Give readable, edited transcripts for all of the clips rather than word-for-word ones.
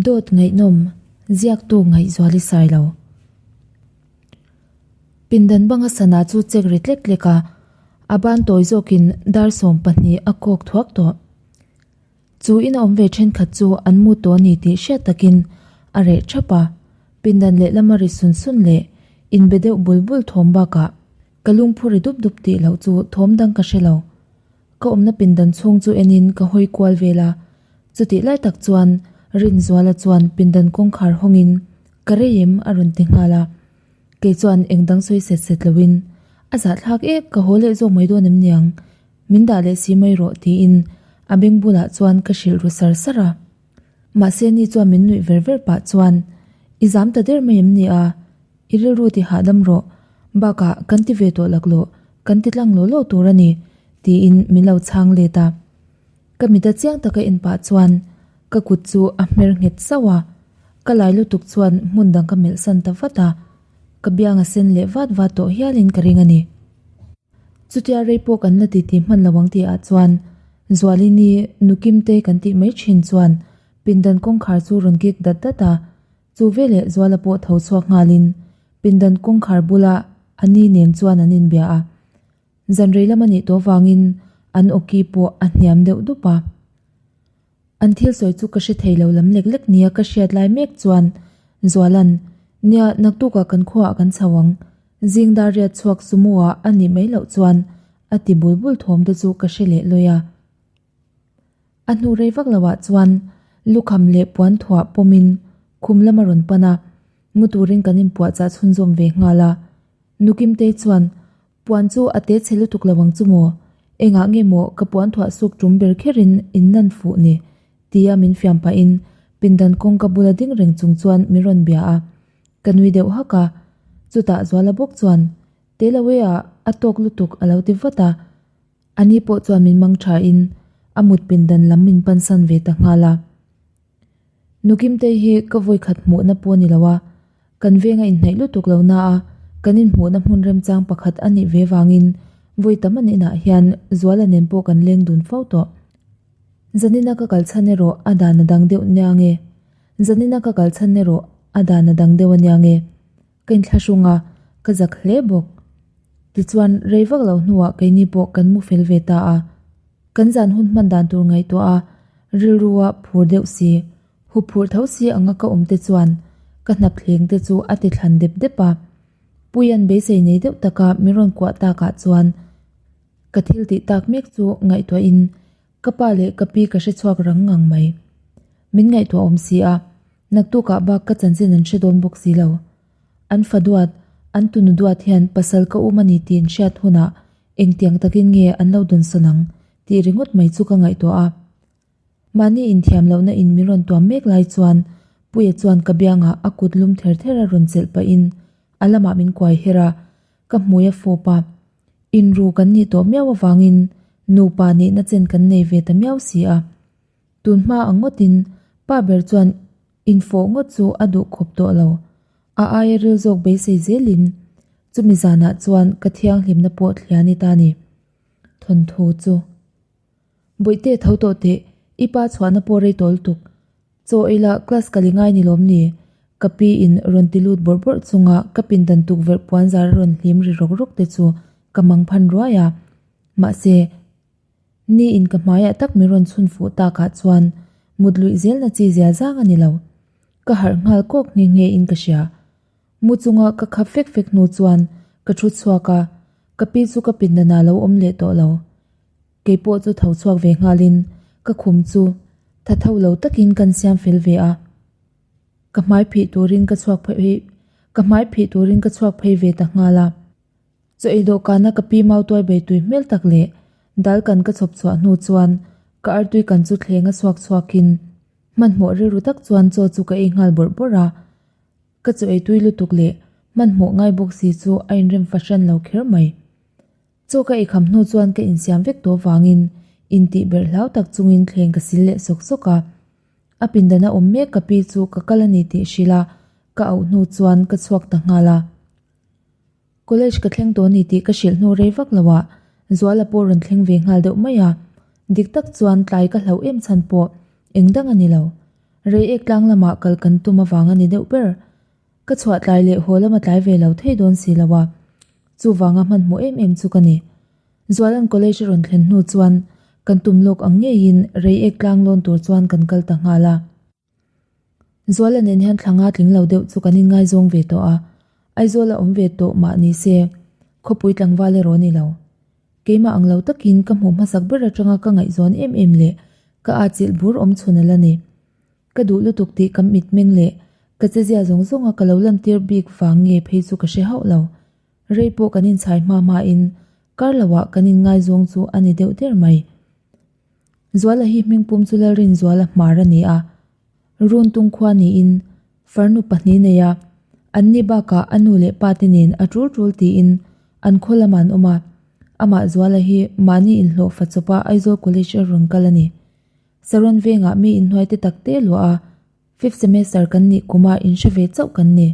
Dawt ngaihnawm, ziaktu ngaihzual i sai lo. Pindan banga sana chu chek ri tlek tlek a, a ban tawi zawkin dar 12 a kawk thuak tawh. Chu in a awm ve thenkhat chu an mu tawh a ni tih hriat takin a reh thap a, pindan lehlama ri sun sun leh inbe deuh bul bul thawm bakah ka lungphu ri dup dup tih loh chu thawm dang ka hre lo. Ka awmna pindan chhung chu enin ka hawi kual vel a, chutih lai tak chuan Rinzuala chuan pindan kawngkhar hawngin ka rei em a rawn ti nghal a, kei chuan eng dang sawi set set loin a zahthlak e ka haw leh zawk mai dawn em niang, min dah leh si mai rawh tiin a beng bulah chuan ka hrilh ru sar sar a. Mahse ni chuan min nuih ver ver pah chuan i zam ta der mai em ni a, I rilru ti hahdam rawh, bakah kan ti ve tawh laklawh, kan ti tlang law law tur a ni, tiin min lo chhang let a. Ka mita chiang taka en pah chuan ka kut chu a hmer nghet sauh a, ka lai lutuk chuan hmun dang ka melh san ta vat a, ka biang a sen leh vat vat tawh hialin ka ring a ni. Chutia rei pawh kan la titi hman lo ang tihah chuan Zualini nu Kimtei kan tih mai thin chuan pindan kawngkhar chu rawn kik dat dat a, Chu veleh Zuala pawh tho chhuak nghalin pindan kawngkhar bula a ni nen chuan an inbia a. Zan rei lam a nih tawh vangin an awki pawh a hniam deuh dup a. An thil sawi chu ka hre thei lo lam lek lek nia ka hriat lai mek chuan Zuala'n, Nia, naktukah kan khuaah kan chho ang. Zing dar riat chhuak sumo ah a nih mai loh chuan a ti bul bul thawm te chu ka hre leh lawi a. A hnu rei vak loah chuan lukham leh puan thuah pawmin khum lam a rawn pan a, mu turin kan inpuahchah chhunzawm ve nghal a. Nukimtei chuan, Puan chu a te chhe lutuk lo ang chu maw? Engah nge maw ka puan thuah suk tum ber kherin in nan fuh ni? tia min fiam pahin pindan kawngka bula ding reng chung chuan min rawn bia a. Ka nui deuh hak a, chutah Zuala bawk chuan, Telawea a tawk lutuk a lo ti vat a. A ni pawh chuan min mang thain a mut pindan lam min pansan ve ta nghal a. Nukimtei hi ka vawikhat hmuhna pawh a ni lo a, kan venga inhnaih lutuk lo na a, kan inhmuhna hmun remchang pakhat a nih ve vangin vawi tam an inah hian Zuala nen pawh kan leng dun fo tawh. Zanina ka kal chhan erawh a dan a dang deuh nia nge? Zanina ka kal chhan erawh a dan a dang deuh a nia nge? Ka inthlahrung a, ka zak hle bawk. Tichuan, rei vak lo hnuah keini pawh kan mu fel ve ta a. Kan zan hun hman dan tur ngaihtuah a, rilrua phur deuh si, hup phur tho si anga ka awm te chuan ka hnap thleng te chu a ti thlan dep dep a. Puia'n beisei nei deuh taka min rawn kuah takah chuan ka thil tih tak mek chu ngaihtuahin Ka pa leh ka pi ka hre chhuak rang ngang mai. Min ngaihtuah awm si a, naktukah bak ka chanchin an hre dawn bawk si lo. An fa duat, an tunu duat hian pasal ka um a ni tih in hriat hunah engtiang takin nge an lo dawnsawn ang tih ringawt mai chu ka ngaihtuah a. Mahni inthiam lohna in min rawn tuam mek lai chuan Puia chuan ka biangah a kut lum ther ther a rawn chelh pahin a lamah min kuai her a, ka hmui a fawp a. Inru kan nih tawh miau avangin nupa nihna chen kan nei ve ta miau si a. Tun hma ang ngawtin pa ber chuan infawh ngawt chu a duh khawp tawh lo. A aia ril zawk beisei zelin chumi zanah chuan ka thianghlimna pawh thliah ni ta ni. Thawnthu chu. Bawihte tho tawh teh, i pa chhuahna pawh rei tawl tuk. Chaw ei la class ka li ngai ni lawm ni? Ka pi in rawn ti lut bawrh bawrh chunga ka pindan tukverh puan zar a rawn hlim ri rawk rawk te chu ka mang phan ruai a. Mahse, ni in ka hmaiah tak min rawn chhun fuh takah chuan mut luih zelna chi zia zang a ni lo. Ka harh nghal kawk nghe nghe in ka hria. Mu chunga ka khap fek fek hnu chuan ka thu chhuak a, ka pi chu ka pindanah lo awm leh tawh lo. Kei pawh chu tho chhuak ve nghalin ka khum chu tha tho lo takin kan siam fel ve a. Ka hmai phih turin ka chhuak phei ka hmai phih turin ka chhuak phei ve ta nghal a. Chaw ei dawhkana ka pi mau tuai bei tui hmel tak leh dal kan ka chhawp chhuah hnu chuan ka artui kan chu thleng a chhuak chhuakin hmanhmawh rilru tak chuan chaw chu ka ei nghal bawrh bawrh a. Ka chaw ei tui lutuk leh hmanhmawh ngai bawk si chu a inrem fahran lo kher mai. Chaw ka eikham hnu chuan ka insiam vek tawh vangin intih berh hlau tak chungin thleng ka sil leh sawk sawk a. A pindana awm mek ka pi chu ka kal a ni tih hrilh a, ka auh hnu chuan ka chhuak ta nghal a. College ka thleng tawh a ni tih ka hrilh hnu rei vak lo ah Zuala pawh rawn thleng ve nghal deuh mai a. Dik tak chuan tlai ka hlauh em chhan pawh eng dang a ni lo. Reiek tlang lamah kal kan tum avang a ni deuh ber. Ka chhuah tlai leh haw lama tlai ve lo thei dawn si lo a, chuvanga hmanhmawh em em chu ka ni. Zualan College a rawn thlen hnu chuan kan tum lawk ang ngeiin Reiek tlang lawn tur chuan kan kal ta nghal a. Zuala nen hian thla nga tling lo deuh chu kan inngaizawng ve tawh a, Aizawl a awm ve tawh mah ni se, khawpui tlangval erawh a ni lo. Keimah ang lo takin ka hmuh hmasak ber atanga ka ngaihzawn em em leh ka atchilh bur awm chhun a la ni. Ka duh lutuk tih ka mitmeng leh ka chezia zawng zawnga ka lo lantir bik vang nge phei chu ka hre hauh lo. Rei pawh kan inchhai hma hmain kar loah kan inngaizawng chu a ni deuh der mai. Zuala hi hmingpum chu Lalrinzuala hmar a ni a, Runtung khua niin farnu pahnih nei a, anni bakah a nu leh pa te nen a tul tul tiin an khaw lamah an awm a, amah Zuala hi mahni inhlawh fa chawpa Aizawl College a rawn kal a ni. Saron vengah mi inhnuai te tak te luah a, fifth semester kan nih kuma inhre ve chauh kan ni.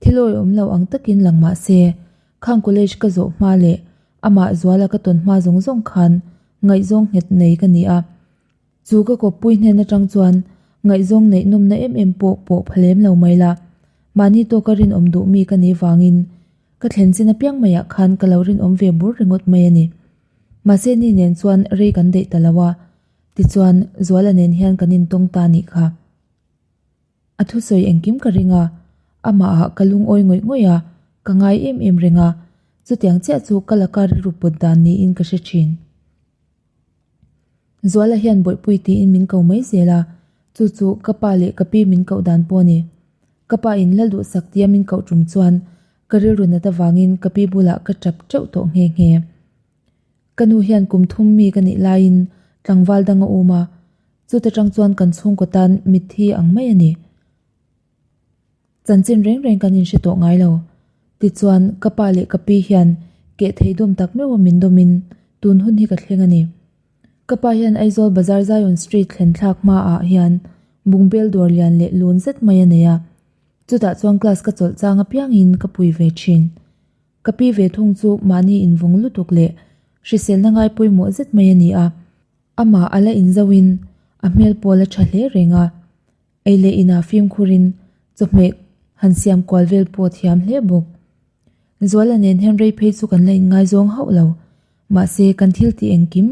Thil awi awm lo ang takin lang mah se, khang college ka zawh hma leh amah Zuala ka tawn hma zawng zawng khan ngaihzawng nghet nei ka ni a. Chu ka kawppui hnen atang chuan ngaihzawng neih nawmna em em pawh pawh pha lem lo mai la, mahni tawka rinawm duh mi ka nih vangin ka thlen chin apiang maiah khan ka lo rinawm ve bur ringawt mai a ni. Mahse ni nen chuan rei kan daih ta lo a, tichuan Zuala nen hian kan intawng ta nih kha. A thusawi engkim ka ring a, amahah ka lungawi ngawih ngawih a, ka ngai em em reng a, chutiang chiah chu ka laka rilru put dan niin ka hre thin. Zuala hian Bawihpui tiin min ko mai zel a, chu chu ka pa leh ka pi min koh dan pawh a ni. Ka pa in la luhsak tia min koh tum chuan ka rilru nat avangin ka pi bulah ka tap teuh tawh nghe nghe. Ka nu hian kum thum mi ka nih laiin tlangval dang a um a, chuta tang chuan kan chhungkaw tan mitthi ang mai a ni. Chanchin reng reng kan inhre tawh ngai lo. Tichuan, ka pa leh ka pi hian keh thei dawm tak meuh a min dawmin tun hun hi ka thleng a ni. Ka pa hian Aizawl Bazar Zion Street thlen thlak hmaah hian bungbel dawr lian leh lun zet mai a nei a, chutah chuan class ka chawlh chang apiangin ka pui ve thin. Ka pi ve thung chu mahni invawng lutuk leh hriselna ngai pawimawh zet mai a ni a, amah a la inzauhin a hmel pawh a la tha hle reng a, ei leh inah fimkhurin chawhmeh han siam kual vel pawh a thiam hle bawk. Zuala nen hian rei phei chu kan la inngaizawng hauh lo, mahse kan thil tih engkim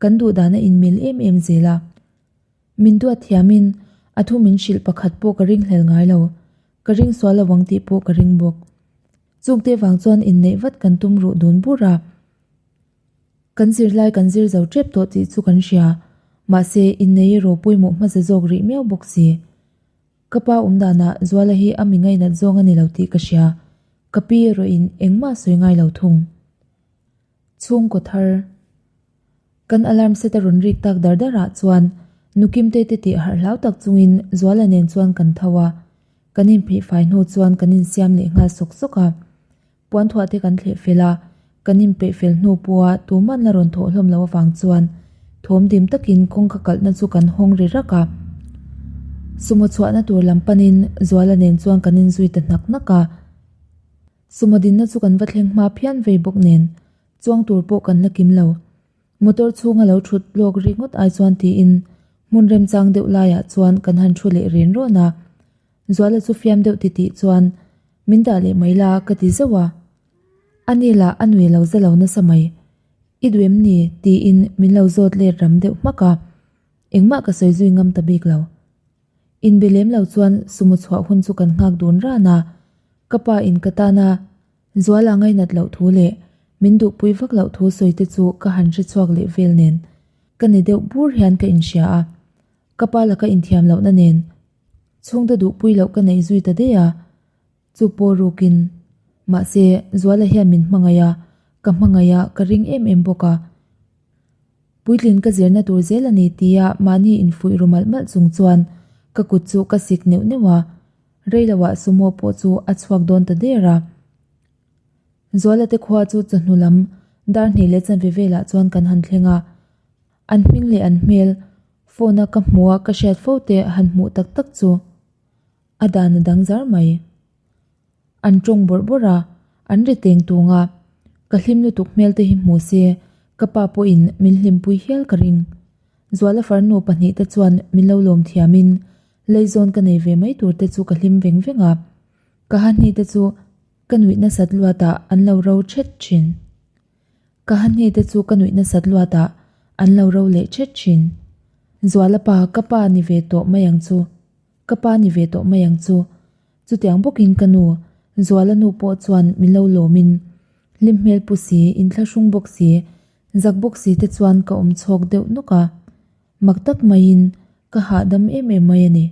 kan duh dan a inmil em em zel a. Min duat thiamin a thu min hrilh pakhat pawh ka ringhlel ngai lo, ka ring sual lo ang tih pawh ka ring bawk. Chungte vang chuan inneih vat kan tum ruh dun bur a. Kan zirlai kan zir zo tep tawh tih chu kan hria. Mahse, innei erawh pawimawh hmasa zawk rih miau bawk si. Ka pa awm danah Zuala hi a mi ngainat zawng a ni lo tih ka hria. Ka pi erawhin engmah sawi ngai lo thung. Chhungkaw thar. Kan alarm set a rawn rik tak dar dar ah chuan nu Kimtei te tih harh hlau tak chungin Zuala nen chuan kan tho a, kan inphih fai hnu chuan kan insiam leh nghal sawk sawk a. Puanthuah te kan thleh fel a, kan inpeih fel hnu pawha tuman la rawn thawh hlawm loh avang chuan thawm dim takin kawngka kalhna chu kan hawng ri rak a. Sumo chhuahna tur lam panin Zuala nen chuan kan inzui ta hnak hnak a. Sumo dinna chu kan va thleng hma phian vei bawk nen Chuang tur pawh kan la kim lo. Motor chhunga lo thut lawk ri ngawt ai chuan tiin hmun remchang deuh laiah chuan kan han thu leh rin rawn a. Zuala chu fiam deuh titih chuan min dah leh mai la ka ti zauh a. Ani lah a nui lo za lo nasa mai. I duh em ni? tiin min lo zawt let ram deuh hmak a. Engmah ka sawi zui ngam ta bik lo. Inbe lem lo chuan sumo chhuah hun chu kan nghak dun ran a. Ka pa in ka tan a. Zuala ngainat loh thu leh min duhpui vak loh thu sawi te chu ka han hre chhuak leh vel nen ka ni deuh bur hian ka inhria a, ka pa laka inthiam lohna nen chhungte duhpui loh ka neih zui ta daih a, chu pawh rukin mahse Zuala hian min hmangaih a, ka hmangaih a ka ring em em bawk a. Puitlin ka zirna tur zel a ni tia mahni infuih ru malh malh chung chuan ka kut chu ka sik neuh neuh a, Reiloah sumo pawh chu a chhuak dawn ta der a. Zuala te khua chu chawhnu lam dar hnih leh chanve velah chuan kan han thleng a. An hming leh an hmel phone a ka hmuh a ka hriat fo te han hmuh tak tak chu a dan a dang zar mai. An tawng bawrh bawrh a, an ri teng tung a. Ka hlim lutuk hmel te hi hmu se ka pa pawhin min hlimpui hial ka ring. Zuala farnu pahnihte chuan min lo lawm thiamin leizawn ka nei ve mai tur te chu ka hlim veng veng a, ka hahni te chu ka nuih nasat luatah an lo ro thet thin. Ka hahni te chu ka nuih nasat luatah an lo ro leh thet thin. Zuala pa ka pa ni ve tawh mai ang chu, ka pa ni ve tawh mai ang chu. Chutiang bawkin ka nu, Zuala nu pawh chuan min lo lawmin hlim hmel pu si, inthlahrung bawk si, Zak bawk si te chuan ka awm chhawk deuh nawk a, mak tak maiin ka hahdam em em mai a ni.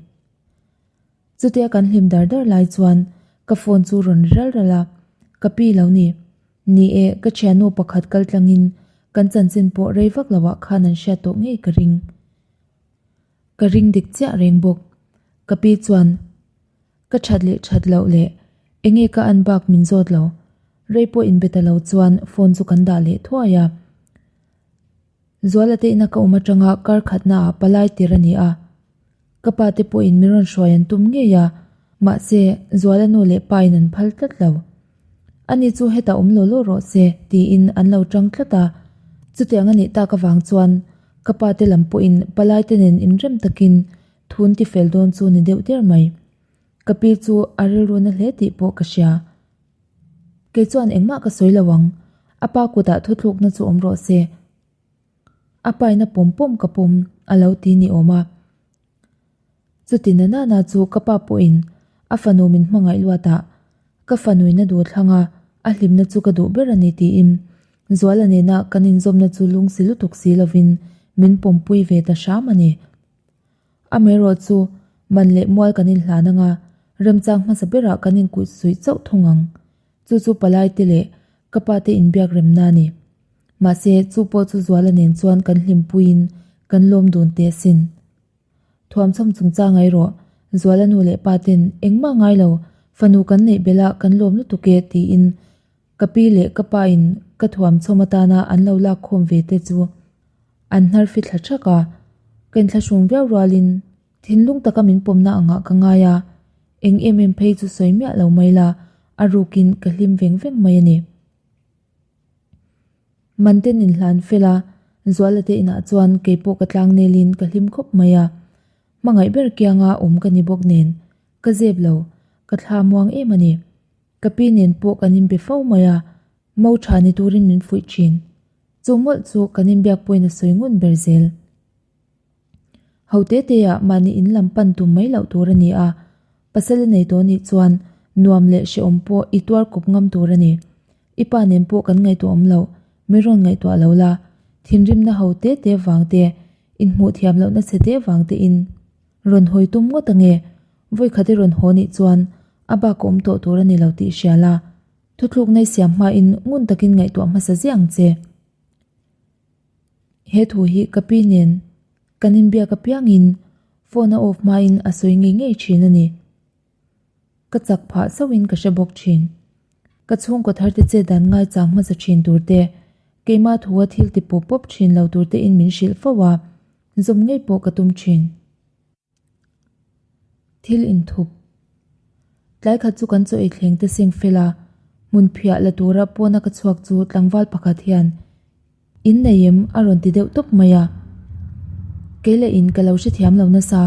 Chutia kan hlim dar dar lai chuan ka phone chu rawn ri ral ral a, ka pi lo ni. Ni e, ka thiannu pakhat kal tlangin kan chanchin pawh rei vak loah khan an hriat tawh ngei ka ring. Ka ring dik chiah reng bawk. Ka pi chuan. Ka that leh that loh leh enge ka an bak min zawt lo. Rei pawh inbe ta lo chuan phone chu kan dah leh thuai a. Zuala te ina ka awm atanga kar khatna ah palai tir a ni a. Ka pa te pawhin min rawn hruai an tum ngei a, mahse Zuala nu leh pa in an phal tlat lo. Ani chu hetah awm law law rawh se tiin an lo tang tlat a. Chutiang a nih tak avang chuan ka pa te lam pawhin palai te nen inrem takin Thun ti fel dawn chu ni deuh der mai. Ka pi chu a rilru na hle tih pawh ka hria. Kei chuan engmah ka sawi lo ang, a pa kutah thuthlukna chu awm rawh se. A paina pawm pawm ka pawm a lo ti ni awm a. Chuti na nana chu ka pa pawhin a fanu min hmangaih luatah ka fanuin a duh thlang a, a hlimna chu ka duh ber a ni tiin Zuala nena kan inzawmna chu lungsi lutuk si lovin min pawmpui ve ta hram a ni. Amaherawh chu man leh mual kan inhlan anga remchang hmasa berah kan inkuih suih chauh thung ang. Chu chu palai te leh ka pa te inbiak remna a ni. Mahse, chu pawh chu Zuala nen chuan kan hlimpuiin kan lawm dun teh asin. Thuamchhawm chungchang erawh Zuala nu leh pa ten engmah ngai lo, fanu kan neih belh a kan lawm lutuk e tiin ka pi leh ka pa in ka thuamchhawm atana an lo lak khawm ve te chu An hnar fi thla thak a, ka inthlahrung viau rualin thinlung taka min pawmna angah ka ngai a, eng em em phei chu sawi miah lo mai la, a rukin ka hlim veng veng mai a ni. Manten inhlan fel a, Zuala te inah chuan keipawh ka tlang nelin ka hlim khawp mai a, hmangaih ber kianga awm ka ni bawk nen, ka zep lo, ka thla muang em a ni. Ka pi nen pawh kan inbe fo mai a, mo tha ni turin min fuih thin. Chu mawlh chu kan inbiak pawhin a sawi ngun ber zel. Ho te te ah mahni in lam pan tum mai loh tur a ni a, pasal i nei tawh nih chuan nuam leh hrehawm pawh i tuar kawp ngam tur a ni. I pa nen pawh kan ngaihtuah awm loh, min rawn ngaihtuah lo la, thinrimna ho te te vang te, inhmuh thiam lohna chhe te vang te in rawn hawi tum ngawt ange, vawikhat i rawn haw nih chuan a bak a awm tawh tur a ni lo tih hria la. Thuthlukna i siam hmain ngun takin ngaihtuah hmasa ziah ang che. He thu hi ka pi nen kan inbiak apiangin phone a off hmain a sawi ngei ngei thin a ni. Ka chak phah chauhin ka hre bawk thin. Ka chhungkaw thar te chet dan ngaichang hmasa thin tur te, keimah thua thil ti pawp pawp thin lo tur te in min hrilh fo a, zawm ngei pawh ka tum thin. Thil inthup. Tlai khat chu kan chaw ei thleng te seng fel a, hmun phiah la tura pawna ka chhuak chu tlangval pakhat hian In nei em? a rawn ti deuh tawp mai a. Kei leh in ka lo hrethiam lo nasa,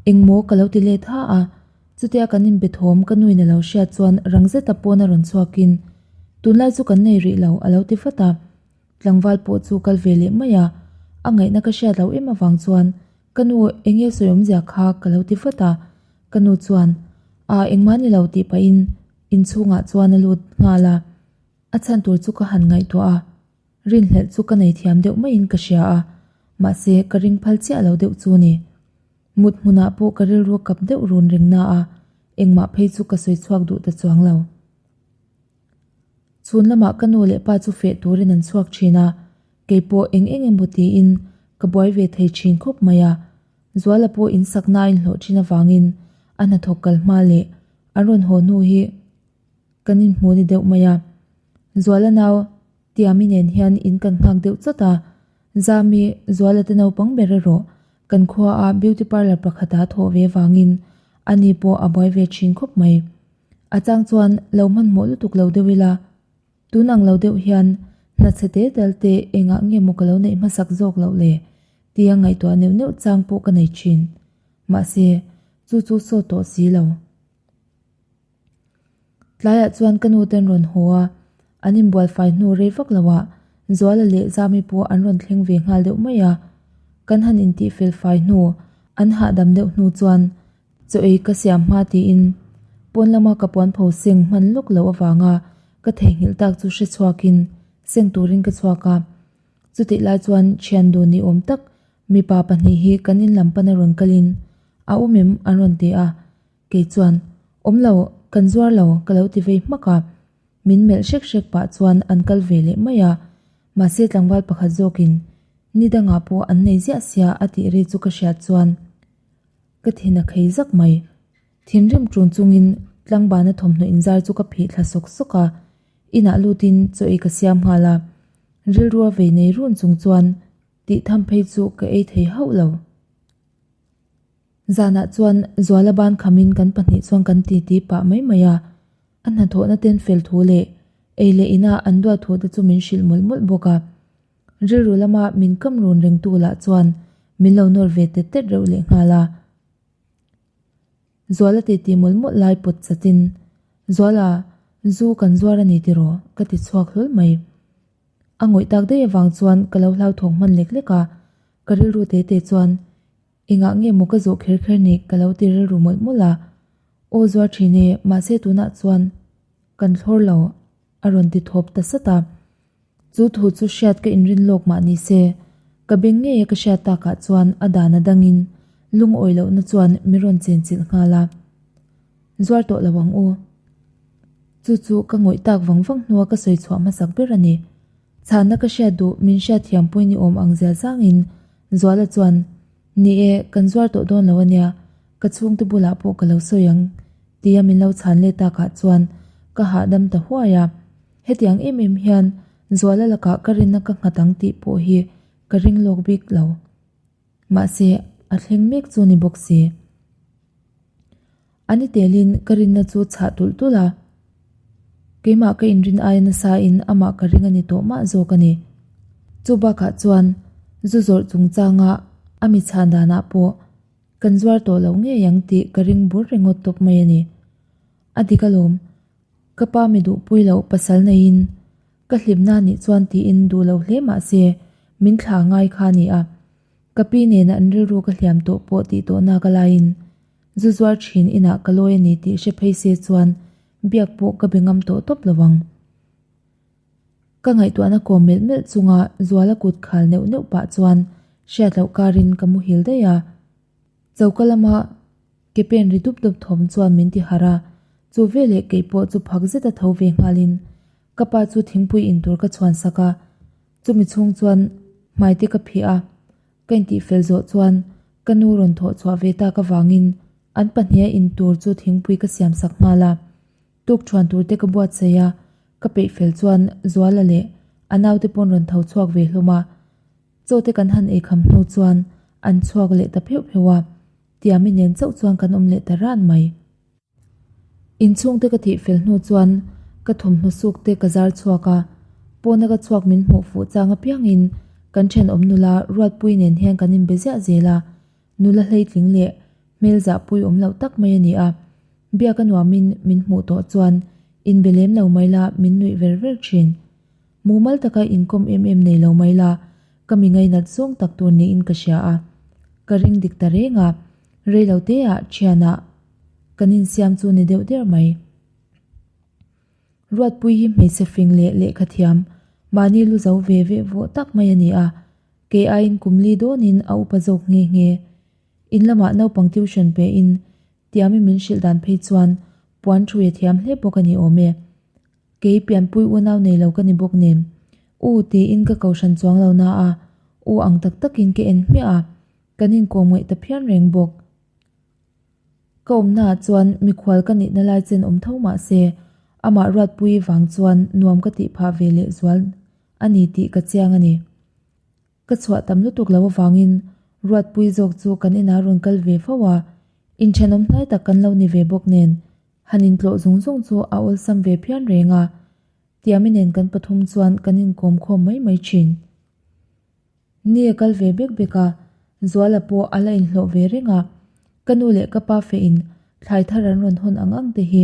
engmaw ka lo ti let ha a, chutia kan inbe thawm ka nuin a lo hriat chuan rang zeta pawn a rawn chhuakin Tunlai chu kan nei rih lo a lo ti vat a. Tlangval pawh chu kal ve leh mai a, a ngaihna ka hriat loh em avang chuan ka nu enge sawi awmzia kha ka lo ti vat a, ka nu chuan a engmah ni lo tih pahin inchhungah chuan a lut nghal a, a chhan tur chu ka han ngaihtuah a, rinhlelh chu ka nei thiam deuh maiin ka hria a, mahse ka ring phal chiah lo deuh chu ni. Mut hmunah pawh ka rilru kap deuh run reng na a, engmah phei chu ka sawi chhuak duh ta chuang lo. Chhun lamah ka nu leh pa chu feh turin an chhuak thin a, kei pawh eng eng emaw tiin ka buai ve thei thin khawp mai a. Zuala pawh in sakna a inhlawh thin avangin a hnathawk kal hma leh an rawn haw hnu hi kan inhmu ni deuh mai a. Zuala nau Tiami nen hian in kan nghak deuh chawt a, Zami, Zuala te naupang ber erawh kan khua a beauty parlour pakhata thawh ve vangin ani pawh a buai ve thin khawp mai. A chang chuan lo hmanhmawh lutuk lo deuh ila, tun ang lo deuh hian hna chhe te tal te engah nge maw ka lo neih hmasak zawk loh le? Tia ngaihtuah neuh neuh chang pawh ka nei thin. Mahse, chu chu sawt tawh si lo. Tlaiah chuan ka nu ten rawn haw a, an inbual fai hnu rei vak lo ah Zuala leh Zami pawh an rawn thleng ve nghal deuh mai a. Kan han intih fel fai hnu, an hahdam deuh hnu chuan chaw ei ka siam hma tiin pawn lama ka puan pho seng hman lawk loh avanga ka theihnghilh tak chu hre chhuakin seng turin ka chhuak a. Chutih lai chuan thian dun ni awm tak mipa pahnih hi kan in lam pana rawn kalin a awm em an rawn ti a, kei chuan awm lo kan zuar lo ka lo ti vei hmak a, min melh hrek hrek pah chuan an kal ve leh mai a, mahse tlangval pakhat zawkin ni dangah pawh an nei ziah sia a tih ri chu ka hriat chuan ka thin a khei zak mai. Thinrim ṭun chungin tlangbana thawmhnaw inzar chu ka phih thla sawk sawk a, inah lutin chaw ei ka siam nghal a, rilrua vei nei run chung chuan tih tham phei chu ka ei thei hauh lo. Zanah chuan Zuala ban khamin kan pahnih chuan kan titi pah mai mai a, a hnathawhna ten fel thu leh ei leh inah an duat thu te chu min hrilh mawlh mawlh bawk a, rilru lama min kam run rengtu lah chuan min lo nawr ve tet tet reuh leh nghal a. Zuala titi mawlh mawlh lai pawt chatin, Zuala, zu kan zuar a ni tiraw? ka ti chhuak hlawl mai. A ngawih tak daih avang chuan ka lo hlauthawng hman lek lek a, ka rilru te te chuan, Engah nge maw ka zawh kher kher ni? ka lo ti rilru mawlh mawlh a. Aw zuar thin e, mahse tunah chuan kan thlawr lo, a rawn ti thawp ta sat a. Chu thu chu hriat ka inrin lawk mah ni se, ka beng ngeia ka hriat takah chuan a dan a dangin lungawi lohna chuan min rawn chenchilh nghal a. Zuar tawh lo ang u. Chu chu ka ngawih tak vang vang hnua ka sawi chhuah hmasak ber a ni. Chhanna ka hriat duh min hriat thiam pawhin i awm ang zia zangin Zuala chuan, Ni e, kan zuar tawh dawn lo a nia, ka chhungte bulah pawh ka lo sawi ang, tia min lo chhan let takah chuan ka hahdam ta huai a. Hetiang em em hian Zuala lakah ka rinna ka nghat ang tih pawh hi ka ring lawk bik lo. Mahse, a thleng mek chu ni bawk si. A ni telin ka rinna chu chhah tulh tulh a. Keimah ka inrin aia nasain amah ka ring a ni tawh mah zawk a ni. Chu bakah chuan zu zawrh chungchanga a mi chhan danah pawh kan zuar tawh loh ngei ang tih ka ring bur ringawt tawp mai a ni. A dik alawm. Ka pa mi duhpui loh pasal neiin ka hlimna nih chuan tiin duh lo hle mah se min thla ngai kha a ni a. Ka pi nena an rilru ka hliam tawh pawh tih tawh nak alaiin zu zuar thin inah ka lawi a ni tih hre phei se chuan biak pawh ka be ngam tawh tawp lo ang. Ka ngaihtuahna kawm melh melh chunga Zuala kut khal neuh neuh pah chuan hriat loh karin ka muhil daih a. Choka lama ke pen ri dup dup thawm chuan min ti harh a, chu veleh kei pawh chu phak zeta tho ve nghalin ka pa chu thingpui in tur ka chhuan sak a, chumi chhung chuan hmai te ka phih a, ka intih fel zawh chuan ka nu rawn thawh chhuah ve tak avangin an pahniha in tur chu thingpui ka siam sak nghal a, tuk thuan tur te ka buatsaih a, ka peih fel chuan Zuala leh a naute pawn rawn tho chhuak ve hlawm a. Chaw te kan han ei kham hnu chuan an chhuak leh ta pheuh pheuh a, Tiami nen chauh chuan kan awm leh ta ran mai. Inchhung te ka thih fel hnu chuan ka thawmhnaw suk te ka zar chhuak a, pawna ka chhuak min hmuh fuh chang apiangin kan thenawm nula Ruatpui nen hian kan inbe ziah zel a, nula hleitling leh hmel zahpui awm loh tak mai a ni a, biak a nuamin min hmuh tawh chuan inbe lem lo mai la min nuih ver ver thin. Mumal taka inkawm em em nei lo mai la, ka mi ngainat zawng tak tur niin ka hria a. Ka ring dik ta reng a, rei lo te ah thianah kan insiam chu ni deuh der mai. Ruatpui hi hmeichhe fing leh lehkha thiam, mahni lu zo ve veh vawh tak mai a ni a, kei aiin kum li dawnin a upa zawk nghe nghe. In lamah naupang tuition pe in tiami min hrilh dan phei chuan puan thu a thiam hle bawk a ni awm e. Kei pianpui unau nei lo ka ni bawk nen, U tiin ka kohhran chuang lo na a, U ang tak takin ka en hmiah a, kan inkawm ngaih ta phian reng bawk. Ka awmnaah chuan mikhual ka nihna lai chen awm tho mah se, amah Ruatpuii vang chuan nuam ka tih phah ve leh zual a ni tih ka chiang a ni. Ka chhuah tam lutuk lo avangin Ruatpuii zawk chu kan inah rawn kal ve fo a, inthenawm hnai tak kan lo ni ve bawk nen Han intlawh zung zung chu a awlsam ve phian reng a, Tiami nen kan pathum chuan kan inkawm khawm mai mai thin. Ni a kal ve bek bek a. Zuala pawh a la inhlawh ve reng a, ka nu leh ka pa fehin thlai thar an rawn hawn ang ang te hi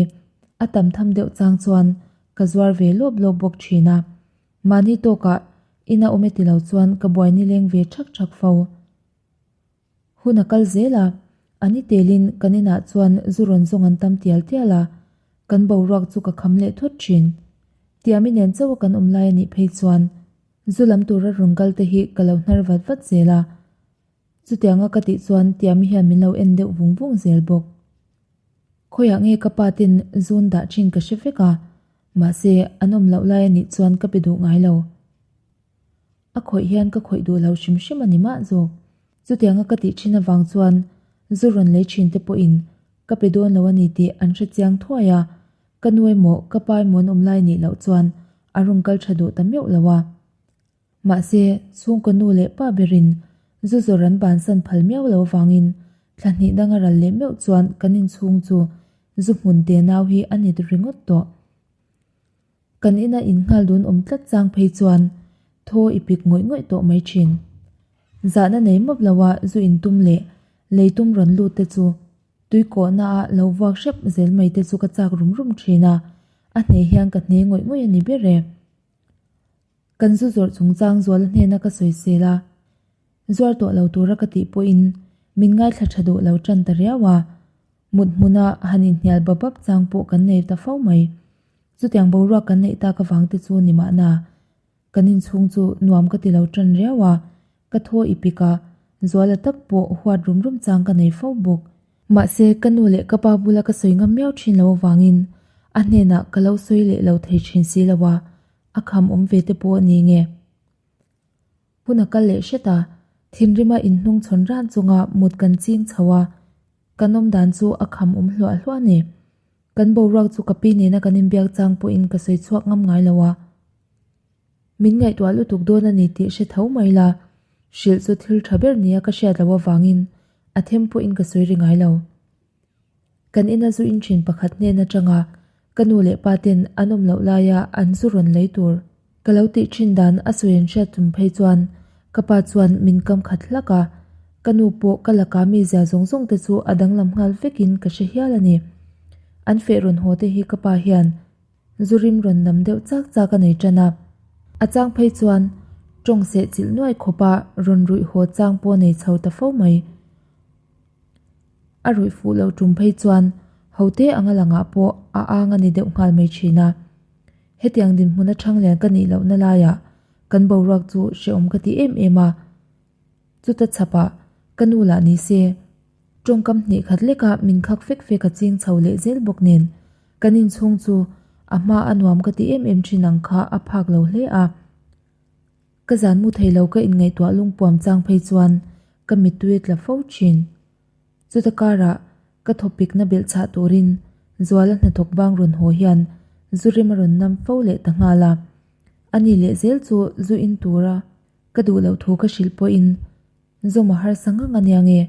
a tam tham deuh chang chuan ka zuar ve lawp lawp bawk thin a. Mahni tawkah ina awm e ti lo chuan ka buai nileng ve thak thak fo. Hun a kal zel a, a ni telin kan inah chuan zu rawn zawng an tam tial tial a, kan boruak chu ka kham leh thawt thin. Tiami nen chauha kan awm lai a nih phei chuan zu lam tura rawn kal te hi ka lo hnar vat vat zel a, chutianga ka tih chuan Tiami hian min lo en deuh vung vung zel bawk. Khawiah nge ka pa ten zun dah thin ka hre vek a, mahse an awm loh lai a nih chuan ka pe duh ngai lo. A khawih hian ka khawih duh lo hrim hrim a ni mah zawk. Chutianga ka tih thin avang chuan zu rawn lei thin te pawhin ka pe dawn lo a ni tih an hre chiang thuai a, ka nu emaw ka pa emaw an awm lai nih loh chuan a rawn kal tha duh ta meuh lo a. Mahse, chhungkaw nu leh pa berin zu zawr an bansan phal miau lo avangin thla hnih danga ral leh meuh chuan kan inchhung chu zu hmun te nau hi a ni ringawt tawh. Kan ina innghal dun awm tlat chang phei chuan thaw i pik ngawih ngawih tawh mai thin. Zahna nei mawp loa zu intum leh leitum rawn lut te chu tui kawhna a lo vuak hrep zel mai te chu ka chak rum rum thin a, a hne hian ka hne ngawih ngawih a ni ber e. Kan zu zawrh chungchang zuala hnena ka sawisel a, zuar tawh lo tura ka tih pawhin min ngaithla tha duh lo tan ta riau a, mut hmuna han inhnial bap bap chang pawh kan nei ta fo mai. Chutiang boruak kan neih tak avang te chu ni mahna, kan inchhung chu nuam ka ti lo tan riau a, ka thaw i pik a, zuala tak pawh huat rum rum chang ka nei fo bawk. Mahse, ka nu leh ka pa bula ka sawi ngam miau thin lo avangin a hnenah ka lo sawi leh lo thei thin si lo a, a kham awm ve te pawh a ni nge. Hun a kal leh hret a, thinrima inhnung chhawn ran chunga mut kan ching chho a, kan awm dan chu a kham awm hluah hluah a ni. Kan boruak chu ka pi nena kan inbiak chang pawhin ka sawi chhuak ngam ngai lo a. Min ngaihtuah lutuk dawn a ni tih hre tho mai la, hrilh chu thil tha ber nia ka hriat loh avangin a them pawhin ka sawi ri ngai lo. Kan ina zu in thin pakhat hnen atanga ka nu leh pa ten an awm loh laia an zu rawn lei tur ka lo tih thin dan a sawi an hriat chung phei chuan ka pa chuan min kam khat hlak a, ka nu pawh ka laka mi zia zawng zawng te chu a danglam nghal vekin ka hre hial a ni. An feh rawn haw te hi ka pa hian zu rim rawn nam deuh chak chak a nei tan a, a chang phei chuan tawng seh chilh nuai khawpa rawn ruih haw chang pawh a nei chho ta fo mai. A ruih fuh loh tum phei chuan hote anga langah pawh a ang a ni deuh nghal mai thin a. Hetiang dinhmun atang lian ka nih lohna laiah kan boruak chu hrehawm ka ti em em a. Chuta chhapah ka nu lah ni se, tawngkam hnih khat leka min khak fek fek a ching chho leh zel bawk nen kan inchhung chu a hma a nuam ka ti em em thin ang kha a phak lo hle a. Ka zan mu thei lo ka inngaihtuah lungpuam chang phei chuan ka mittui a tla fo thin. Chuta karah ka thawpikna belh chhah turin Zuala hnathawk bang rawn haw hian zu rim a rawn nam fo leh ta nghal a. Ani leh zel chu zu in tura ka duh loh thu ka hrilh pawhin zawm a harsa ngang a nia nge.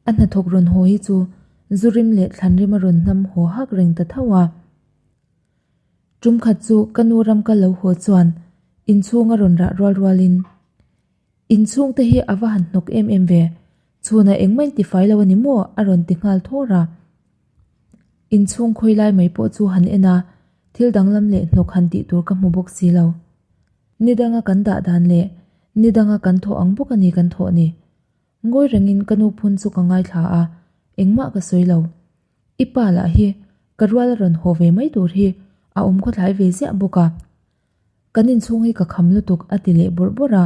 A hnathawk rawn haw hi chu zu rim leh thlan rim a rawn nam haw hak reng ta tho a. Tum khat chu ka nu ram kal lo haw chuan inchhung a rawn rah rual rualin, Inchhung te hi a va han hnawk em em ve, chhunah engmah in tifai lo a ni maw? a rawn ti nghal thawr a. Inchhung khawi lai mai pawh chu han en a, thil danglam leh hnawk han tih tur ka hmu bawk si lo. Ni danga kan dah dan leh ni danga kan thawh ang bawk a ni kan thawh ni. Ngawi rengin ka nu phun chu ka ngaithla a, engmah ka sawi lo. I pa lah hi ka rual a rawn haw ve mai tur hi a awm khawthlai ve ziah bawk a. Kan inchhung hi ka kham lutuk a ti leh bawrh bawrh a,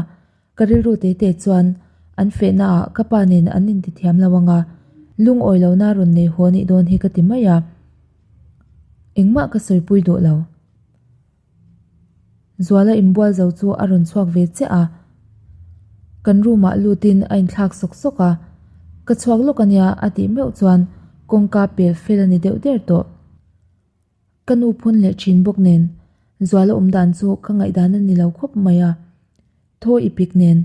ka rilru te te chuan an fehna ah ka pa nen an inti thiam lo anga lungawi lohna rawn nei haw nih dawn hi ka ti mai a. Engmah ka sawipui duh lo. Zuala inbual zo chu a rawn chhuak ve chiah a, kan room ah lutin a inthlak sawk sawk a, ka chhuak lawk ania a tih meuh chuan kawngka pel fel a ni deuh der tawh. Ka nu phun leh thin bawk nen Zuala awm dan chu ka ngaihdan a ni lo khawp mai a, thaw i pik nen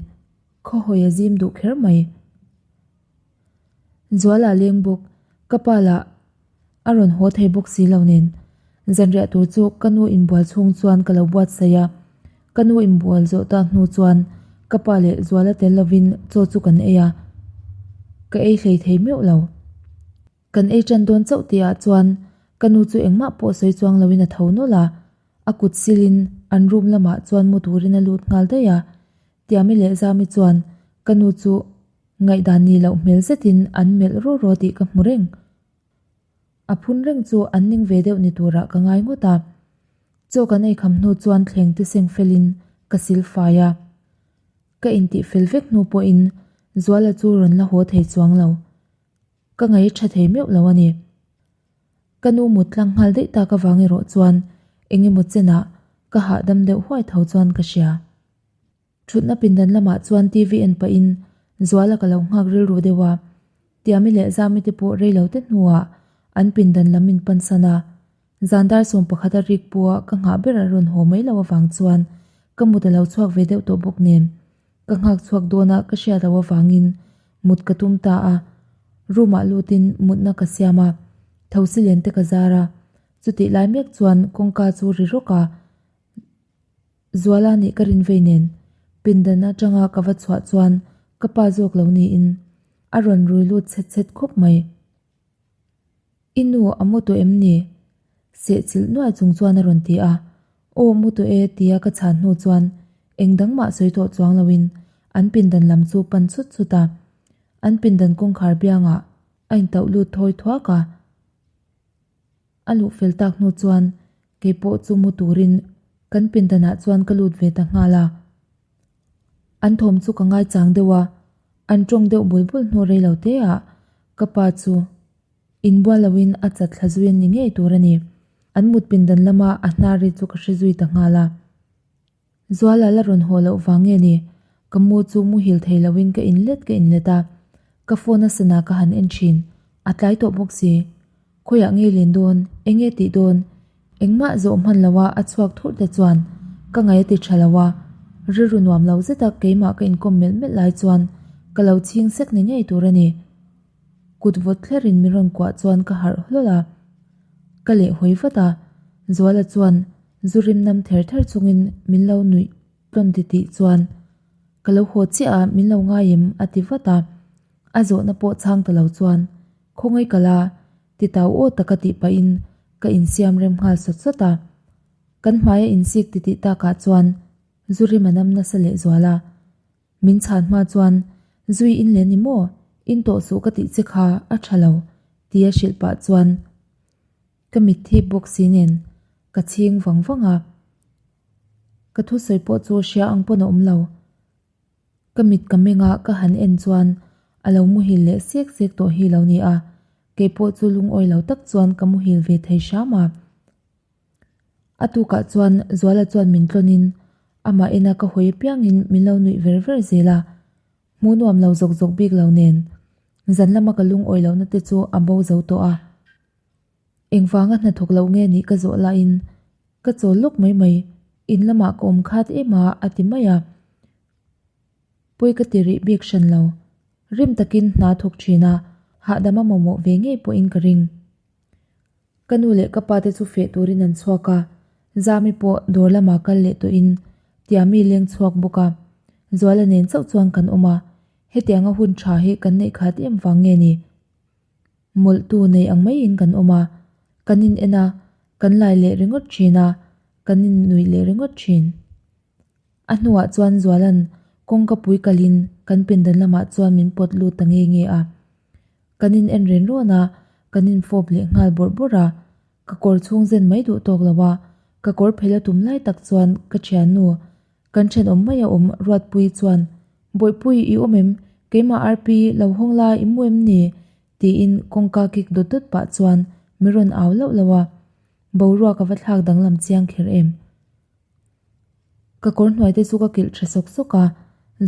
khawhawi a zim duh kher mai. Zuala leng bawk, ka pa lah a rawn haw thei bawk si lo nen zanriah tur chu ka nu inbual chhung chuan ka lo buatsaih a, ka nu inbual zawh tak hnu chuan ka pa leh Zuala tel lovin chaw chu kan ei a. Ka ei hlei thei meuh lo. Kan ei tan dawn chauh tihah chuan ka nu chu engmah pawh sawi chuang loin a tho nawlh a, a kut silin an room lamah chuan mu turin a lut nghal daih a. Tiami leh Zami chuan ka nu chu ngaihdan ni loh hmel zetin an melh rawh rawh tih ka hmu reng. A phun reng chu an ning ve deuh ni turah ka ngai ngawt a. Chaw kan ei kham hnu chuan thleng te seng felin ka sil fai a. Ka intih fel vek hnu pawhin Zuala chu rawn la haw thei chuang lo. Ka ngaih tha thei meuh lo a ni. Ka nu mut tlang nghal daih tak avang erawh chuan eng emaw chenah ka hahdam deuh huai tho chuan ka hria. Thutna pindan lamah chuan TV en pahin Zuala ka lo nghak rilru deuh a, Tiami leh Zami te pawh rei lo te hnuah an pindan lam in pansan a. Zan dar 11 a rik pawha ka nghah ber a rawn haw mai loh avang chuan ka mut a lo chhuak ve deuh tawh bawk nen ka nghak chhuak dawn a ka hriat loh avangin mut ka tum ta a. Room ah lutin mutna ka siam a, thosi len te ka zar a. Chutih lai mek chuan kawngka chu ri rawk a. Zuala nih ka rin vei nen pindan atanga ka va chhuah chuan ka pa zawk lo niin a rawn rui lut chhet chhet khawp mai. I nu a mu tawh em ni? Sehchilh nuai chung chuan a rawn ti a. Aw mu tawh e tia ka chhan hnu chuan eng dang mah sawi tawh chuang loin an pindan lam chu pan chut chut a. An pindan kawngkhar biangah a intauh lut thawi thuak a. A luh fel tak hnu chuan kei pawh chu mu turin kan pindanah chuan ka lut ve ta nghal a. An thawm chu ka ngaichang deuh a, an tawng deuh bul bul hnu rei lo te ah ka pa chu inbual loin a chat thla zui a ni ngei tur a ni. An mut pindan lama a hnar ri chu ka hre zui ta nghal a. Zuala la rawn haw loh vang nge ni? Ka mu chu muhil thei loin ka inlet ka inlet a, ka phone a sana ka han en thin. A tlai tawh bawk si. Khawiah nge len dawn? Enge tih dawn? Engmah zawh hman loha a chhuak thurh te chuan ka ngaih a ti tha lo a, rilru nuam lo zeta keimah ka inkawm melh melh lai chuan ka lo chhing sek ni ngei tur a ni. Kut vawt thlerin min rawn kuah chuan ka harh hlawl a, ka lehhawi vat a, Zuala chuan Zu rim nam ther ther chungin min lo nuih tlawn ti tih chuan ka lo haw chiah a, min lo ngai em? a ti vat a. A zawhna pawh chhang ta lo chuan khawngaih ka la ti tau aw taka tih pahin ka insiam rem nghal sawt sawt a. Kan hmaia insik ti tih takah chuan zu rim a nam nasa lehzual a. Min chhan hma chuan zui in leh ni maw? In tawh suh ka tih che kha a tha lo tia hrilh pah chuan Ka mitthi bawk si nen ka chhing vang vang a, ka thusawi pawh chu hria ang pawn a awm lo. Ka mit ka meng a, ka han en chuan a lo muhil leh sek sek tawh hi lo ni a, kei pawh chu lungawi lo tak chuan ka muhil ve thei hram a. A tukah chuan Zuala chuan min tlawnin amah ena ka hawi apiangin min lo nuih ver ver zel a, hmuh nuam lo zawk zawk bik lo nen zan lama ka lungawi lohna te chu a bo zo tawh a. Engvanga hnathawk loh nge nih ka zawh laiin ka chawl lawk mai mai, in lamah ka awm khat em a a ti mai a. Pawi ka ti rih bik hran lo, rim takin hna thawk thin a, hahdam a mamawh ve ngei pawhin ka ring. Ka nu leh ka pa te chu feh turin an chhuak a, Zami pawh dawr lamah kal leh tawhin Tiami leng chhuak bawk a, Zuala nen chauh chuan kan awm a, hetianga hun tha hi kan neih khat em vang nge ni? Mawlhtu nei ang maiin kan awm a, kan in en a, kan lai leh ringawt thin a, kan in nuih leh ringawt thin. A hnuah chuan Zuala'n kawngka pui kalin kan pindan lamah chuan min pawt lut ta nge nge a. Kan in en ren rawn a, kan in fawp leh nghal bawrh bawrh a, ka kawr chhung zen mai duh tawk lo a, ka kawr phel a tum lai tak chuan ka thiannu Kan thenawm mai a awm Ruatpuii chuan, Bawihpui i awm em? Keimah Arpi lo hawng la i mu em ni? tiin kawngka kik dawt dawt pah chuan mi rawn au lauh lauh a. Boruak a va thlak danglam chiang kher em? Ka kawr hnuai te chu ka kilh tha sawk sawk a,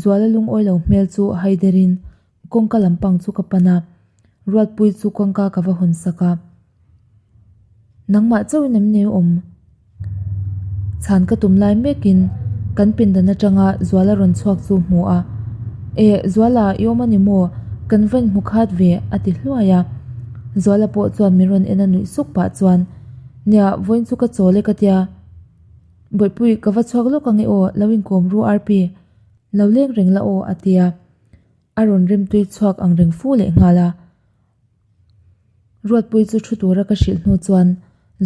Zuala lungawi lo hmel chu haiderin kawngka lampang chu ka pan a, Ruatpuii chu kawngka ka va hawn sak a. Nangmah chauhin em ni awm? Chhan ka tum lai mekin kan pindan atanga Zuala rawn chhuak chu hmu a, Eh, Zuala, i awm a ni maw? Kan va inhmu khat ve, a ti hluai a. Zuala pawh chuan min rawn en a nuih suk pah chuan, Nia, vawiin chu ka chawl e ka tia. Bawihpui, ka va chhuak lawk ang e aw, lo inkawm ru Arpi. Lo leng reng la aw, a ti a. A rawn rimtui chhuak ang reng fu leh nghal a. Ruatpui chu thu tura ka hrilh hnu chuan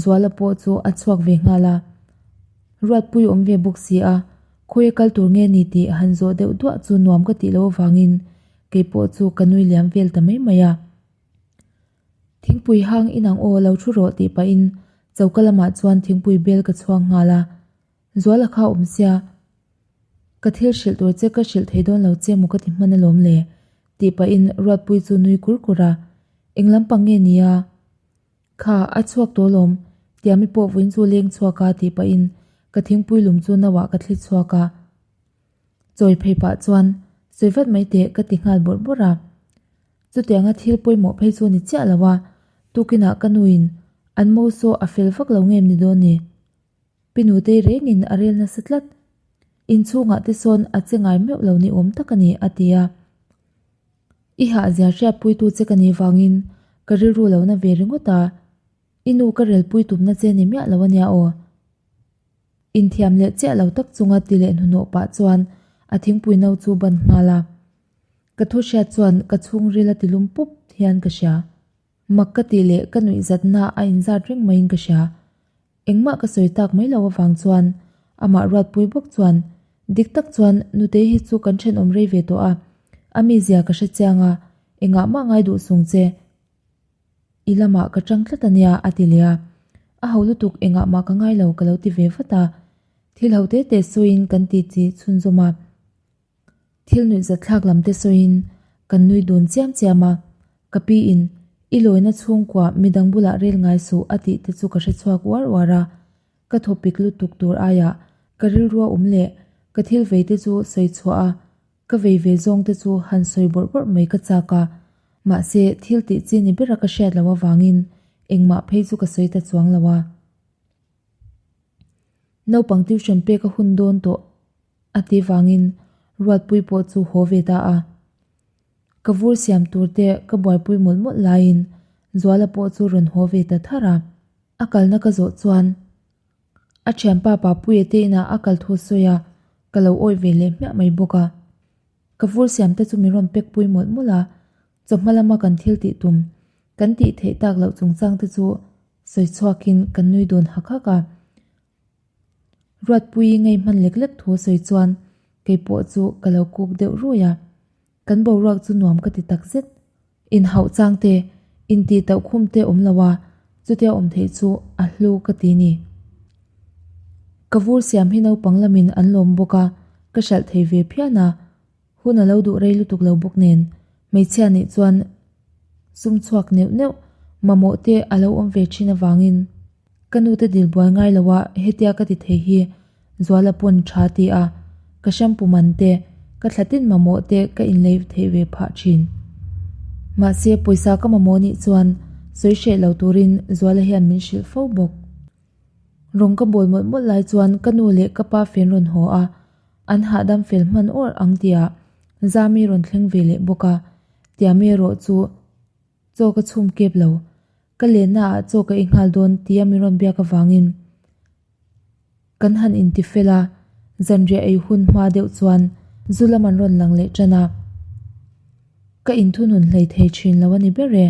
Zuala pawh chu a chhuak ve nghal a. Ruatpui awm ve bawk si a, khawi a kal tur nge ni tih han zawh deuh duah chu nuam ka tih loh avangin kei pawh chu ka nui liam vel ta mai mai a. Thingpui hang inang aw lo thu rawh tih pahin choka lamah chuan thingpui bel ka chhuang nghal a. Zuala kha awm sia, ka thil hrilh tur che ka hrilh thei dawn lo che maw ka ti hman alawm le tih pahin Ruatpui chu nui kur kur a, eng lampang nge nia? Kha, a chhuak tawh alawm, Tiami pawh vawiin chu leng chhuak a tih pahin ka thingpui lum chu no ah ka thli chhuak a. Chawi phei pah chuan sawi vat mai teh ka ti nghal bawrh bawrh a. Chutianga thil pawimawh phei chu ni chiah lo a, tukinah ka nuin an mo saw a fel vak lo ngem ni dawn ni. Pi Nutei rengin a rel nasa tlat. Inchhungah te sawn a che ngai meuh lo ni awm tak a ni, a ti a. I hahzia hriatpuitu che ka nih vangin ka rilru lo na ve ringawt a, i nu ka relpui tumna che ni miah lo a nia aw. Inthiam leh chiah lo tak chunga ti leh hnuhnawh pah chuan a thingpui no chu ban nghal a. Ka thu hriat chuan ka chhungril a ti lum pup hian ka hria. Mak ka tih leh ka nuihzatna a inzat reng maiin ka hria. Engmah ka sawi tak mai lo avang chuan amah Ruatpui bawk chuan, Dik tak chuan Nutei hi chu kan thenawm rei ve tawh a, a mizia ka hre chiang a, engah mah ngai duh sung che. I lamah ka tang tlat a nia a ti leh a, a ho lutuk engah mah ka ngai lo ka lo ti ve vat a, thil ho te te sawiin kan ti chi chhunzawm a. Thil nuihzatthlak lam te sawiin kan nui dun chiam chiam a, ka pi in i lawina chhungkua midang bulah rel ngai suh a tih te chu ka hre chhuak uar uar a, ka thawpik lutuk tur aiah ka rilrua awm leh ka thil vei te chu sawi chhuah a, ka vei ve zawng te chu han sawi bawrh bawrh mai ka chak a, mahse thil tih chi ni bera ka hriat loh avangin engmah phei chu ka sawi ta chuang lo a. Naupang tuition pek a hun dawn tawh a ti vangin Ruatpui pawh chu haw ve ta a. Ka vur siam tur te ka buaipui mawlh mawlh laiin Zuala pawh chu rawn haw ve ta thar a. A kalna ka zawh chuan a thianpa Papuia te inah a kal thu sawi a, ka lo awih ve leh hmiah mai bawk a. Ka vur siam te chu min rawn pek pui mawlh mawlh a, chawhma lama kan thil tih tum kan tih theih tak loh chungchang te chu sawi chhuakin kan nui dun hak hak a. Ruatpuii ngei hman lek lek thu sawi chuan kei pawh chu ka lo kuk deuh rui a, kan boruak chu nuam ka ti tak zet. Inhauh chang te, intih tauh khum te awm lo a, chutia awm theih chu a hlu ka ti ni. Ka vur siam hi naupang lamin an lawm bawk a, ka hralh thei ve phian a, hun a lo duh rei lutuk lo bawk nen, hmeichhia nih chuan sum chhuak neuh neuh mamawh te a lo awm ve thin avangin ka nu te dil buai ngai lo a hetia ka ti thei hi Zuala pawn tha ti a, ka shampoo man te, ka thla tin mamawh te ka inlei theih ve phah thin. Mahse pawisa ka mamawh nih chuan sawi hreh lo turin Zuala hian min hrilh fo bawk. Rawng ka bawl mawlh mawlh lai chuan ka nu leh ka pa fen rawn haw a, an hahdam fel hman awrh ang tihah Zami rawn thleng ve leh bawk a, Tiami erawh chu chaw ka chhum kep lo, ka lenna ah chaw ka ei nghal dawn tia min rawn biak avangin kan han inti fel a, zanriah ei hun hma deuh chuan zu lam an rawn lang leh tan a, ka inthunun hlei thei thin lo a ni ber e.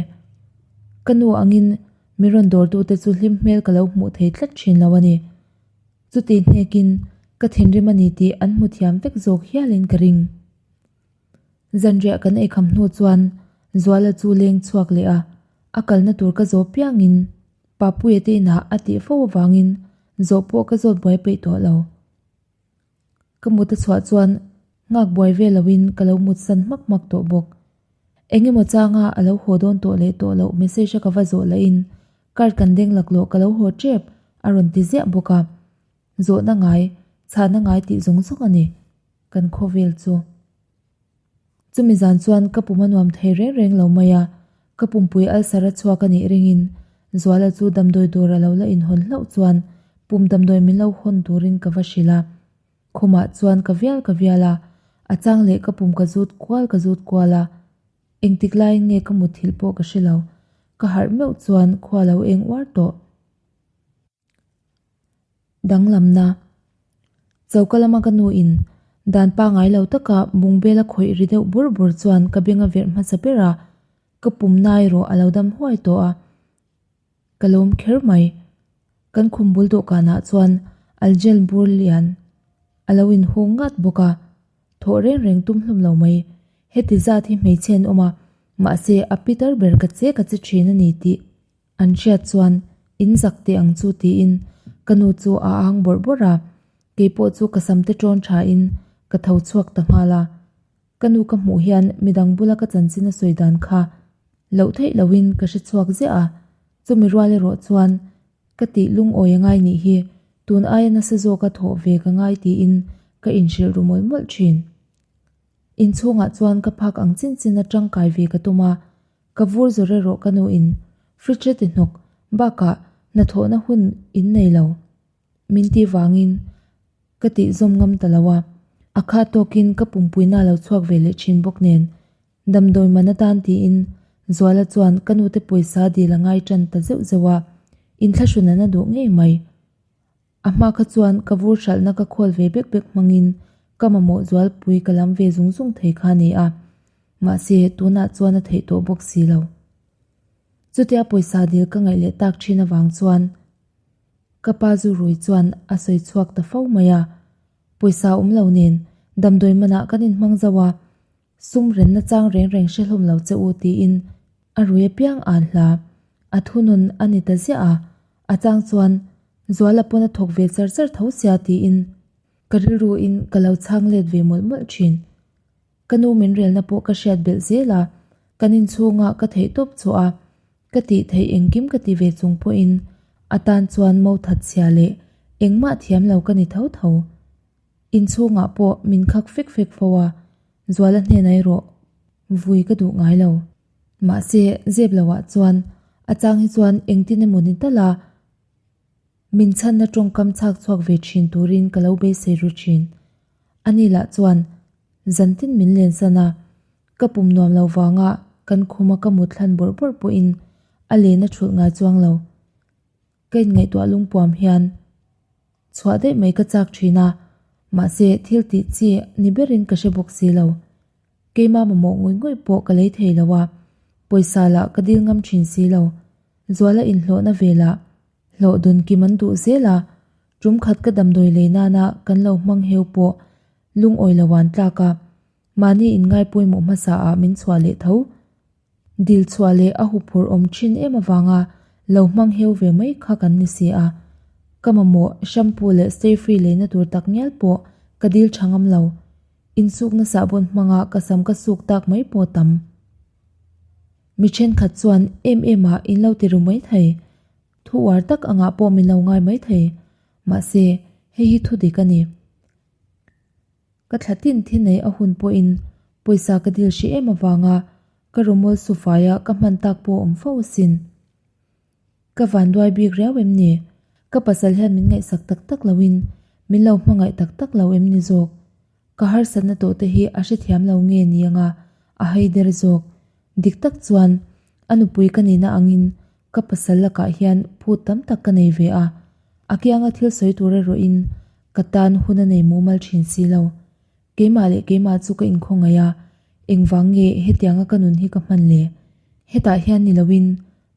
Ka nu angin min rawn dawrtute chu hlim hmel ka lo hmuh thei tlat thin lo a ni. Chuti hnekin ka thinrim a ni tih an hmu thiam vek zawk hialin ka ring. Zanriah kan eikham hnu chuan Zuala chu leng chhuak leh a, a kalna tur ka zawh piangin Papuia te inah a tih fo avangin zawh pawh ka zawt buai peih tawh lo. Ka mut a chhuah chuan nghak buai ve loin ka lo mut san hmak hmak tawh bawk. Eng emaw changa a lo haw dawn tawh leh tawh loh message a ka va zawh lahin card kan deng laklawh ka lo haw tep a rawn ti ziah bawk a. Zawhna ngai, chhahna ngai tih zawng zawng a ni kan khawvel chu. Chumi zan chuan ka pum a nuam thei reng reng lo mai a, ka pumpui ulcer a chhuak a nih ringin Zuala chu damdawi dawr a lo la inhawn hlauh chuan pum damdawi min lo hawn turin ka va hrilh a. Khumah chuan ka vial ka vial a, a chang leh ka pum ka zut kual ka zut kual a. Engtik laiin nge ka mutthilh pawh ka hre lo, ka harh meuh chuan khua lo eng uar tawh. Danglamna. Choka lama ka nu in. Dan pangai lo taka bungbel a khawih ri deuh bur bur chuan ka beng a verh hmasa ber a, ka pum na erawh a lo dam huai tawh a. Ka lawm kher mai. Kan khum bul dawhkanah chuan algel bur lian a lo inhung ngat bawk a, thawh reng reng tum hlum lo mai. Heti zat hi hmeichhe an awm a, mahse a pitar ber ka che ka che thin a ni tih an hriat chuan in zak teh ang chu tiin ka nu chu a ang bawrh bawrh a, keipawh chu ka sam te tawn tha in ka tho chhuak ta nghal a. Ka nu ka hmuh hian midang bula ka chanchin a sawi dan kha loh theih lohin ka hre chhuak ziah a, chumi rual erawh chuan ka tih lungawi a ngai nih hi tun aia nasa zawka thawh ve ka ngai tiin ka inhrilh ru mawlh mawlh thin. Inchhungah chuan ka phak ang chin chin a tangkai ve ka tum a, ka vur zawr erawh ka nuin fridge a ti hnawk bakah hnathawhna hun in nei lo min tih vangin ka tih zawm ngam ta lo a, a kha tawkin ka pumpuina a lo chhuak ve leh thin bawk nen damdawi man atan tiin Zuala chuan ka nute pawisa dil a ngai tan ta zeuh zeuh a, inthlahrun an a duh ngei mai. A hma kha chuan ka vur hralhna ka khawl ve bek bek hmangin ka mamawh zualpui ka lam ve zung zung thei kha a ni a, mahse tunah chuan a theih tawh bawk si lo. Chutia pawisa dil ka ngaih leh tak thin avang chuan ka pa zu rui chuan a sawi chhuak ta fo mai a, pawisa awm lo nen damdawi manah kan inhmang zo a, Sum renna chang reng reng hre hlawm lo che u tiin a rui apiang an hla. A thunun a ni ta ziah a, a chang chuan Zuala pawn a thawk ve char char tho sia tiin ka rilruin ka lo chhang let ve mawlh mawlh thin. Ka nu min relna pawh ka hriat belh zel a, kan inchhunga ka theih tawp chhuah a, ka tih theih engkim ka ti ve chung pawhin a tan chuan mo that chhia leh engmah thiam lo ka ni tho tho. Inchhungah pawh min khak fek fek fo a, Zuala hnenah erawh vui ka duh ngai lo. Mahse, zep loah chuan a chang hi chuan engtin emaw ni tal a, min chhanna tawngkam chhak chhuak ve thin turin ka lo beisei ru thin. Ani lah chuan zantin min lensan a, ka pum nuam lo vanga kan khuma ka mut hlan bawrh bawrh pawhin a len a thulh ngai chuang lo. Ka inngaihtuah lungpuam hian chhuah daih mai ka chak thin a, mahse thil tih chi ni berin ka hre bawk si lo. Keima mamawh ngawih ngawih pawh ka lei thei lo a, pawisa lah ka dil ngam thin si lo. Zuala inhlawhna velah hlawh dun kim an duh zel a, tum khat ka damdawi lei nana kan lo hmang heu pawh lungawi lo an tlak a, mahni inngai pawimawh hmasa ah min chhuah leh tho. Dil chhuah leh a huphurh awm thin em avanga lo hmang heu ve mai kha kan ni si a. Ka mamawh shampoo leh stay free leina tur tak ngial pawh ka dil tha ngam lo. Insukna sahbawn hmanga ka sam ka suk tak mai pawh tam. Mi thenkhat chuan em em ah in lo ti ru mai thei. Thu uar tak angah pawh min lo ngai mai thei. Mahse, hei hi thu dik a ni. Ka thla tin thi nei a hun pawhin pawisa ka dil hrih em avanga ka rawmawl sufaia ka hman tak pawh a awm fo asin. Ka vanduai bik riau em ni? Ka pasal hian min ngaihsak tak tak loin min lo hmangaih tak tak lo em ni zawk? Ka harsatna tawh te hi a hrethiam lo nge ni anga a hai der zawk. Dik tak chuan a nupui ka nihna angin ka pasal lakah hian phut tam tak ka nei ve a, a kianga thil sawi tur erawhin ka tan hun a nei mumal thin si lo. Keimah leh keimah chu ka inkhawngaih a, engvang nge hetianga ka nun hi ka hman le? Hetah hian ni loin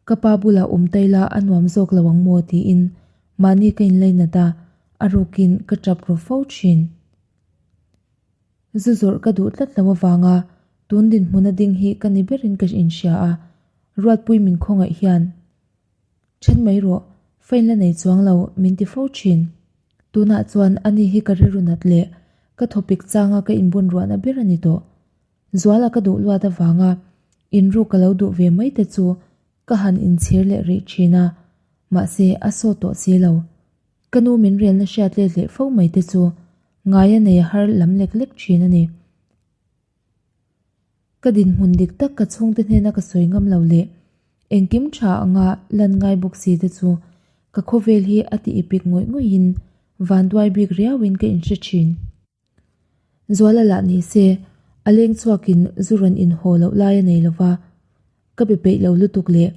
ka pa bulah awm tai la a nuam zawk lo ang maw tiin mahni ka inlainat a, a rukin ka tap ru fo thin. Zu zawrh ka duh tlat lo avanga tun dinhmuna ding hi ka ni berin ka inhria a, Ruatpui min khawngaih hian then mai rawh, fain la nei chuang lo min ti fo thin. Tunah chuan ani hi ka rilru nat leh ka thawpik changa ka inbun ruahna ber a ni tawh. Zuala ka duh luat avanga inruk ka lo duh ve mai te chu ka han inchhir leh rih thin a, mahse a sawt tawh si lo. Ka nu min relna hriat let leh fo mai te chu ngaia nei a har lam lek lek thin a ni. Ka dinhmun dik tak ka chhungte hnena ka sawi ngam lo leh engkim tha anga lan ngai bawk si te chu ka khawvel hi a ti ipik ngawih ngawihin vanduai bik riauin ka inhre thin. Zuala lah ni se, a leng chhuakin zu rawn inhaw loh lai a nei lova, ka be peih lo lutuk leh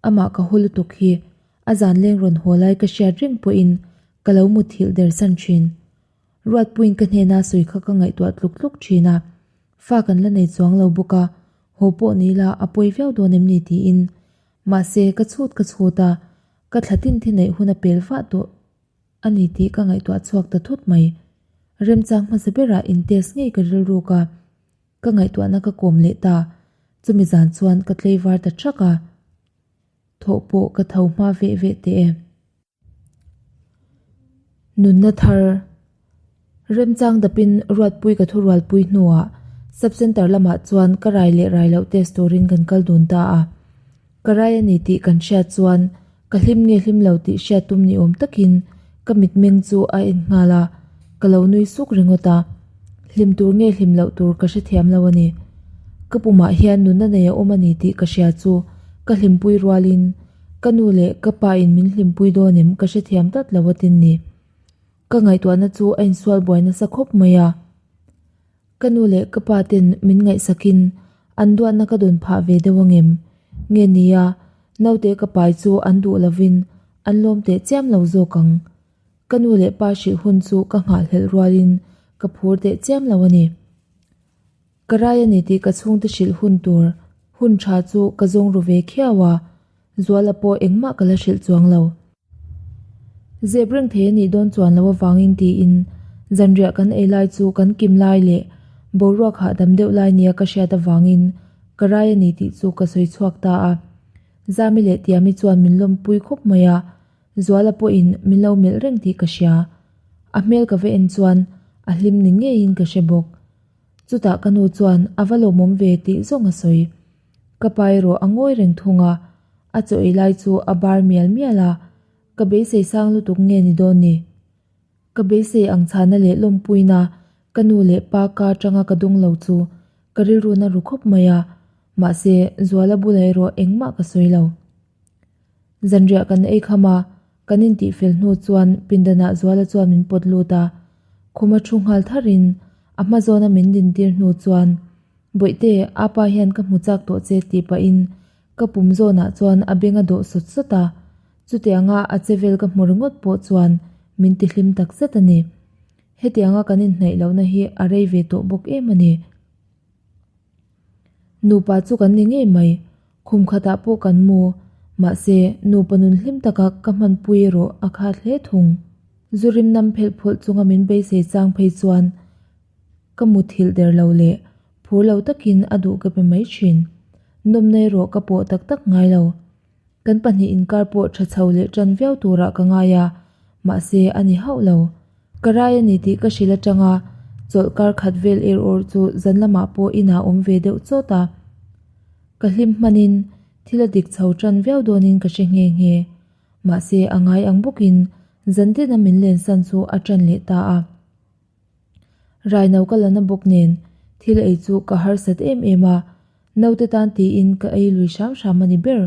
amah ka haw lutuk hi a zan leng rawn haw lai ka hriat reng pawhin ka lo muthilh der san thin. Ruatpuiin ka hnena sawi kha ka ngaihtuah tluk tluk thin a, fa kan la nei chuang lo bawk a, haw pawh ni ila a pawi viau dawn em ni tiin. Mahse, ka chhut ka chhut a, ka thla tin thi neih hun a pel vah tawh a ni tih ka ngaihtuah chhuak ta thut mai. Remchang hmasa berah in test ngei ka rilruk a, ka ngaihtuahna ka kawm leh ta. Chumi zan chuan ka tleivar ta thak a, thawh pawh ka tho hma veh veh teh e. Nunna thar remchang dapin Ruatpui ka thurualpui hnuah Sub Centre lamah chuan ka rai leh rai loh test turin kan kal dun ta a. Ka rai a ni tih kan hriat chuan ka hlim nge hlim lo tih hriat tum ni awm takin ka mitmeng chu a en nghal a, ka lo nui suk ringawt a. Hlim tur nge hlim loh tur ka hrethiam lo a ni. Ka pumah hian nunna nei a awm a ni tih ka hria chu ka hlimpui rualin Ka nu leh ka pa in min hlimpui dawn em ka hrethiam tlat lo a tin ni. Ka ngaihtuahna chu a insual buai nasa khawp mai a. Ka nu leh ka pa ten min ngaihsakin an duatna ka dawn phah ve deuh angem? Nge nia, naute ka pai chu an duh lovin an lawm teh chiam lo zawk ang. Ka nu leh pa hrih hun chu ka nghahhlelh rualin ka phur teh chiam lo a ni. Ka rai a ni tih ka chhungte hrilh hun tur hun tha chu ka zawng ru ve khiau a, Zuala pawh engmah ka la hrilh chuang lo. Zep reng thei a nih dawn chuan lo avangin tiin zanriah kan ei lai chu kan kim lai leh boruak hahdam deuh lai nia ka hriat avangin ka rai a ni tih chu ka sawi chhuak ta a. Zami leh Tiami chuan min lawmpui khawp mai a, Zuala pawhin min lo melh reng tih ka hria. A hmel ka va en chuan a hlim ni ngeiin ka hre bawk. Chutah ka nu chuan a va lawmawm ve tih zawng a sawi. Ka pa erawh a ngawi reng thung a, a chaw ei lai chu a bar mial mial a, ka beisei sang lutuk nge ni dawn ni? Ka beisei ang chhana leh lawmpuina ka nu leh pa ka atanga ka dawng lo chu ka rilru na ru khawp mai a, mahse Zuala bulah erawh engmah ka sawi lo. Zanriah kan ei kham a, kan intihfel hnu chuan pindanah Zuala chuan min pawt lut a, khuma thu nghal tharin a hma zawna min dintir hnu chuan, Bawihte, apa hian ka hmu chak tawh che tih pahin ka pum zawnah chuan a beng a dawh sawt sawt a, chutianga a che vel ka hmu ringawt pawh chuan min tihlim takzet a ni. Hetianga kan inhnaih lohna hi a rei ve tawh bawk em a ni. Nupa chu kan ni ngei mai, khum khatah pawh kan mu, mahse nupa nun hlim taka ka hmanpui erawh a khat hle thung. Zu rim nam phelh phawlh chunga min beisei chang phei chuan ka muthilh der lo leh phur lo takin a duh ka pe mai thin. Nawmna erawh ka pawh tak tak ngai lo. Kan pahnih inkar pawh tha chho leh tan viau turah ka ngai a, mahse a ni hauh lo. Ka rai a ni tih ka hrilh atanga chawlh kar khat vel er awr chu zan lamah pawh inah awm ve deuh chawt a. Ka hlim hmanin thil a dik chho tan viau dawnin ka hre nghe nghe. Mahse a ngai ang bawkin zan tina min lensan chu a tan leh ta a. Raino ka la na bawk nen thil ei chu ka harsat em em a, naute tan tiin ka ei lui hram hram a ni ber.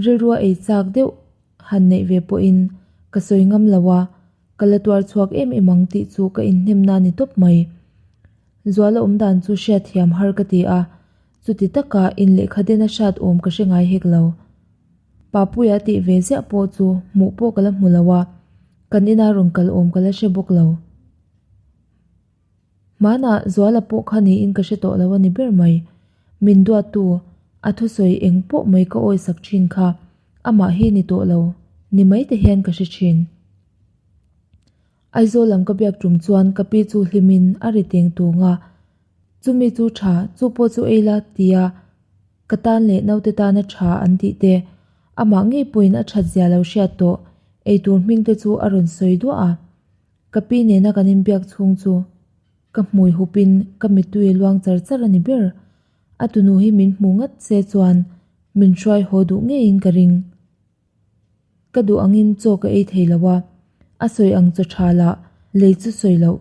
Rilrua ei chak deuh han neih ve pawhin ka sawi ngam lo a, ka la tuar chhuak em em ang tih chu ka inhnemna a ni tawp mai. Zuala awm dan chu hriatthiam har ka ti a, chuti taka in lehkha den a hrat awm ka hre ngai hek lo. Papuia tih ve ziah pawh chu hmuh pawh ka la hmu lo a, Kan ina rawn kal awm ka la hre bawk lo. Hmanah Zuala pawh kha niin ka hre tawh lo a ni ber mai. Min duattu, a thusawi eng pawh mai ka awisak thin kha amah hi ni tawh lo ni mai te hian ka hre thin. Aizawl lam ka biak tum chuan ka pi chu hlimin a ri teng tung a, Chumi chu tha, chu pawh chu ei la tia Ka tan leh naute tana tha an tih te, amah ngei pawhin a that zia lo hriat tawh, eitur hming te chu a rawn sawi duah a. Ka pi nena kan inbiak chhung chu ka hmui hupin ka mittui a luang char char a ni ber. A tunu hi min hmu ngat se chuan min hruai haw duh ngeiin ka ring. Ka duh angin chaw ka ei thei lo a, a sawi ang chaw tha lah lei chu sawi loh,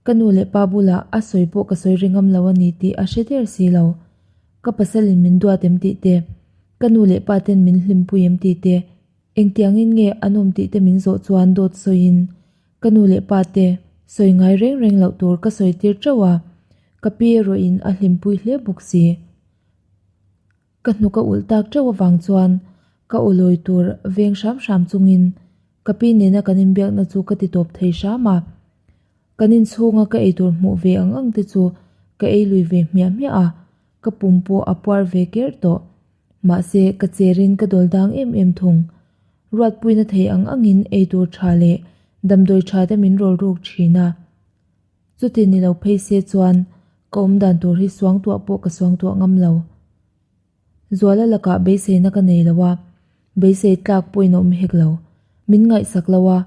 ka nu leh pa bulah a sawi pawh ka sawi ri ngam lo a ni tih a hre der si lo. Ka pasalin min duat em tih te, ka nu leh pa ten min hlimpui em tih te, engtiangin nge an awm tih te min zawh chuan dawt sawiin ka nu leh pa te sawi ngai reng reng loh tur ka sawi tir teuh a, ka pi erawhin a hlimpui hle bawk si. Ka hnuk a ulh tak teuh avang chuan ka ulawi tur veng hram hram chungin ka pi nena kan inbiakna chu ka ti tawp thei hram a. Kan inchhunga ka eitur hmuh ve ang ang te chu ka ei lui ve hmiah hmiah a, ka pum pawh a puar ve kerh tawh. Mahse, ka cherin ka dawl dang em em thung. Ruatpuina thei ang angin eitur tha leh damdawi tha te min rawl ruk thin a. Chuti ni lo phei se chuan ka awm dan tur hi suangtuah pawh ka suangtuah ngam lo. Zuala lakah beiseina ka nei lo a, beisei tlak pawhin a awm hek lo. Min ngaihsak lo a,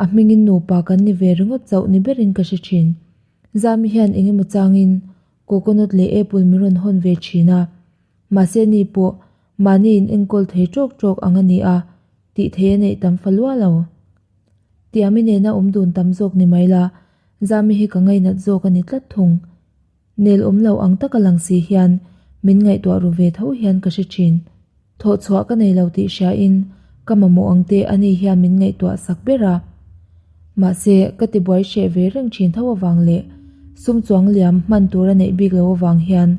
a hmingin nupa kan ni ve ringawt chauh ni berin ka hre thin. Zami hian eng emaw changin coconut leh apple min rawn hawn ve thin a, mahse ni pawh mahni in enkawl thei tawk tawk ang a ni a, tih thei a neih tam fa lua lo. Tiami nena awm dun tam zawk ni mai la, Zami hi ka ngainat zawk a ni tlat thung. Nel awm lo ang taka lang si hian min ngaihtuah ru ve tho hian ka hre thin. Thawh chhuah ka nei lo tih hriain ka mamawh ang te ani hian min ngaihtuah sak ber a. Mahse, ka tibuai hreh ve reng thin tho avang leh sum chuang liam hman tur a neih bik lo avang hian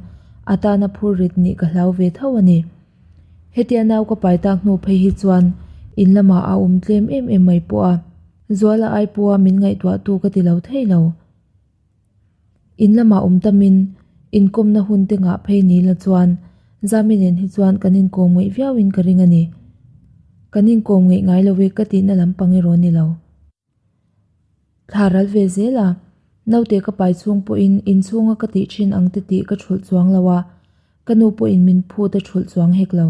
a tana phur rit nih ka hlau ve tho a ni. Hetia nau ka pai tak hnu phei hi chuan in lamah a awm tlem em em mai pawh a, Zuala ai pawha min ngaihtuahtu ka ti lo thei lo. In lamah awm tamin inkawmna hun te ngah phei ni la chuan Zami nen hi chuan kan inkawm ngeih viauin ka ring a ni. Kan inkawm ngeih ngai lo e ka tihna lampang erawh a ni lo. Thla ral ve zel a, naute ka pai chhung pawhin inchhunga ka tih thin ang te tih ka thulh chuang lo a, ka nu pawhin min phut a thulh chuang hek lo.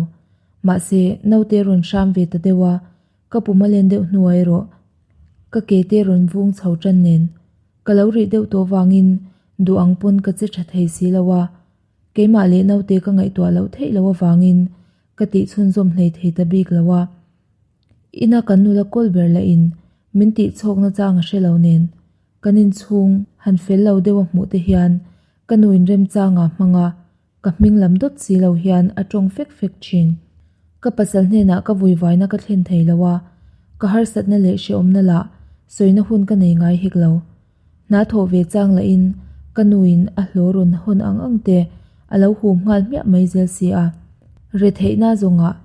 Mahse, naute rawn hram ve ta deuh a, ka pum a len deuh hnuah erawh ka ke te rawn vung chho tan nen. Ka lo rih deuh tawh vangin duh ang pawn ka che tha thei si lo a, keimah leh naute ka ngaihtuah loh theih loh avangin ka tih chhunzawm hlei thei ta bik lo a. Ina kan nula kawl ber lahin min tih chhawkna chang a hre lo nen kan inchhung han fel lo deuh a hmuh te hian ka nu inremchanga hmang a, Ka hming lam dawt si lo hian a tawng fek fek thin. Ka pasal hnenah ka vuivaina ka thlen thei lo a, ka harsatna leh hrehawmna lah sawina hun ka nei ngai hek lo. Hna thawh ve chang lahin ka nuin a hlaw rawn hawn ang ang te a lo hum nghal hmiah mai zel si a. Retheihna zawngah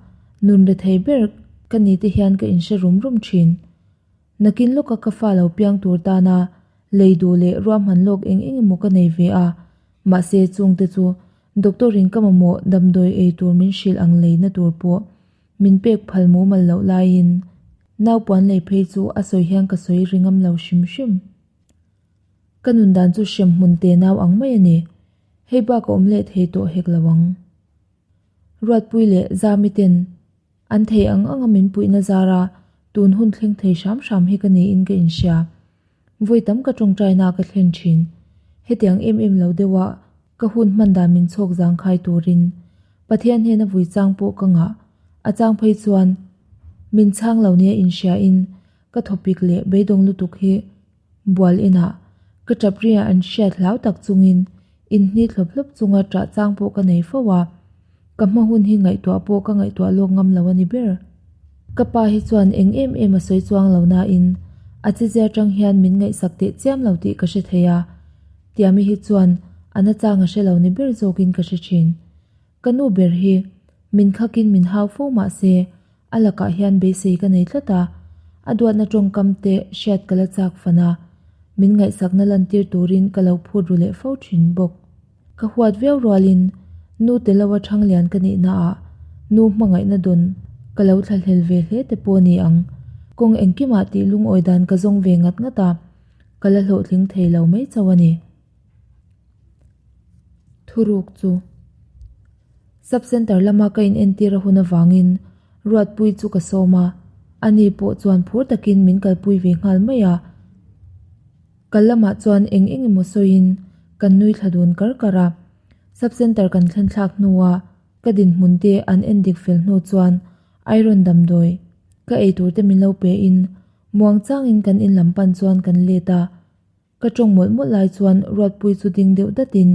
nun rethei ber ka ni te hian ka inhre rum rum thin. Nakin lawka ka fa lo piang tur tana lei duh leh ruahman lawk eng eng emaw ka nei ve a, mahse chungte chu doctor in ka mamawh damdawi ei tur min hrilh ang leina tur pawh min pek phal mumal loh laiin naupuan lei phei chu a sawi hian ka sawi ri ngam lo hrim hrim. Ka nun dan chu hrem hmun te nau ang mai a ni, hei bak a awm leh thei tawh hek lo ang. Ruatpui leh Zami ten An thei ang anga min puihna zara tun hun thleng thei hram hram hi ka niin ka inhria. Vawi tam ka tawngtaina ka thlen thin. Hetiang em em lo deuha ka hun hman dan min chhawk zangkhai turin Pathian hnena vui chang pawh ka ngah. A chang phei chuan min chhang lo nia inhriain ka thawpik leh beidawng lutuk hi Bual inah ka tap ria an hriat hlau tak chungin inhni thlawp hlawp chunga ṭah chang pawh ka nei fo a, ka hma hun hi ngaihtuah pawh ka ngaihtuah lawk ngam lo a ni ber. Ka pa hi chuan eng em em a sawi chuang lo nain a chezia ṭang hian min ngaihsak teh chiam lo tih ka hre thei a, Tiami hi chuan a na chang a hre lo ni ber zawkin ka hre ṭhin. Ka nu ber hi min khakin min hau fo mah se a lakah hian beisei ka nei tlat a, a duatna tawngkam te hriat ka la chak fan a, min ngaihsakna lantir turin ka lo phut ru leh fo thin bawk. Ka huat viau rualin nu te loa thanglian ka nihnaah nu hmangaihna dawn ka lo thlahlel ve hle te pawh ni ang. Kawng engkimah tih lungawi dan ka zawng ve ngat ngat a, ka la hlawhtling thei lo mai chauh a ni. Thuruk chu Sub Centre lama ka inentir a hun avangin Ruatpui chu ka sawm a, ani pawh chuan phur takin min kalpui ve nghal mai a. Kal lamah chuan eng eng emaw sawiin kan nui thla dun kar kar a. Sub Centre kan thlen thlak hnua ka dinhmun te an endik fel hnu chuan Iron damdawi ka eitur te min lo pe in muangchangin kan in lam pan chuan kan let a. Ka tawng mawlh mawlh lai chuan Ruatpui chu ding deuh datin,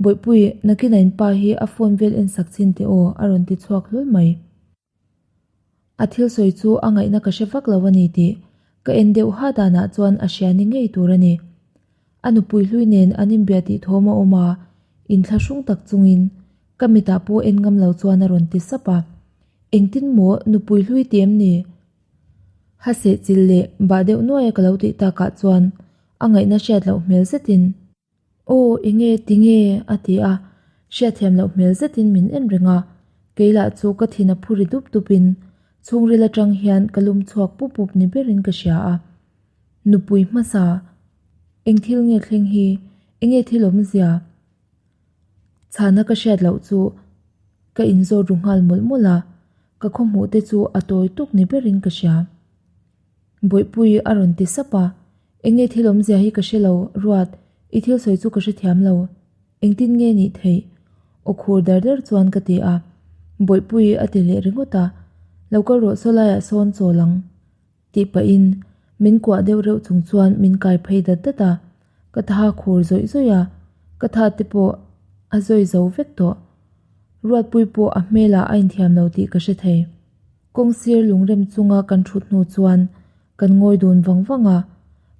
Bawihpui, nakinah in pa hi a phone vel en sak chhin teh aw, a rawn ti chhuak hlawl mai. A thil sawi chu a ngaihna ka hre vak lo a ni tih ka en deuh ha danah chuan a hria ni ngei tur a ni. A nupui hlui nen an inbia tih thawm a awm a, inthlahrung tak chungin ka mitah pawh en ngam lo chuan a rawn ti sap a. Engtin maw nupui hlui ti em ni? Ha sehchilh leh bah deuh nuaia ka lo tih takah chuan. A ngaihna hriat loh hmel zetin, Aw, enge, tinge? a ti a, hriatthiam loh hmel zetin min en reng a. Kei lah chu ka thin a phu ri dup dupin chhungril atang hian ka lum chhuak pup pup ni berin ka hria a. Nupui hmasa, eng thil nge thleng hi? Enge thil awmzia? Chhana ka hriat loh chu ka inzawt ru nghal mawlh mawlh a, ka khawhmuh te chu a tawi tuk ni berin ka hria. Bawihpui a rawn ti sap a, Enge thil awmzia hi ka hre lo, Ruat, i thil sawi chu ka hrethiam lo. Engtin nge nih theih? Aw khur dar dar chuan ka ti a, Bawihpui a ti leh ringawt a, Lo kal rawh saw laiah sawn chawl ang. Tih pahin min kuah deuh reuh chung chuan min kai phei dat dat a, ka tha khur zawih zawih a, ka tha te pawh a zawi zo vek tawh. Ruatpui pawh a hmelah a inthiam lo tih ka hre thei. Kawng sir lungrem chunga kan thut hnu chuan kan ngawi dun vang vang a,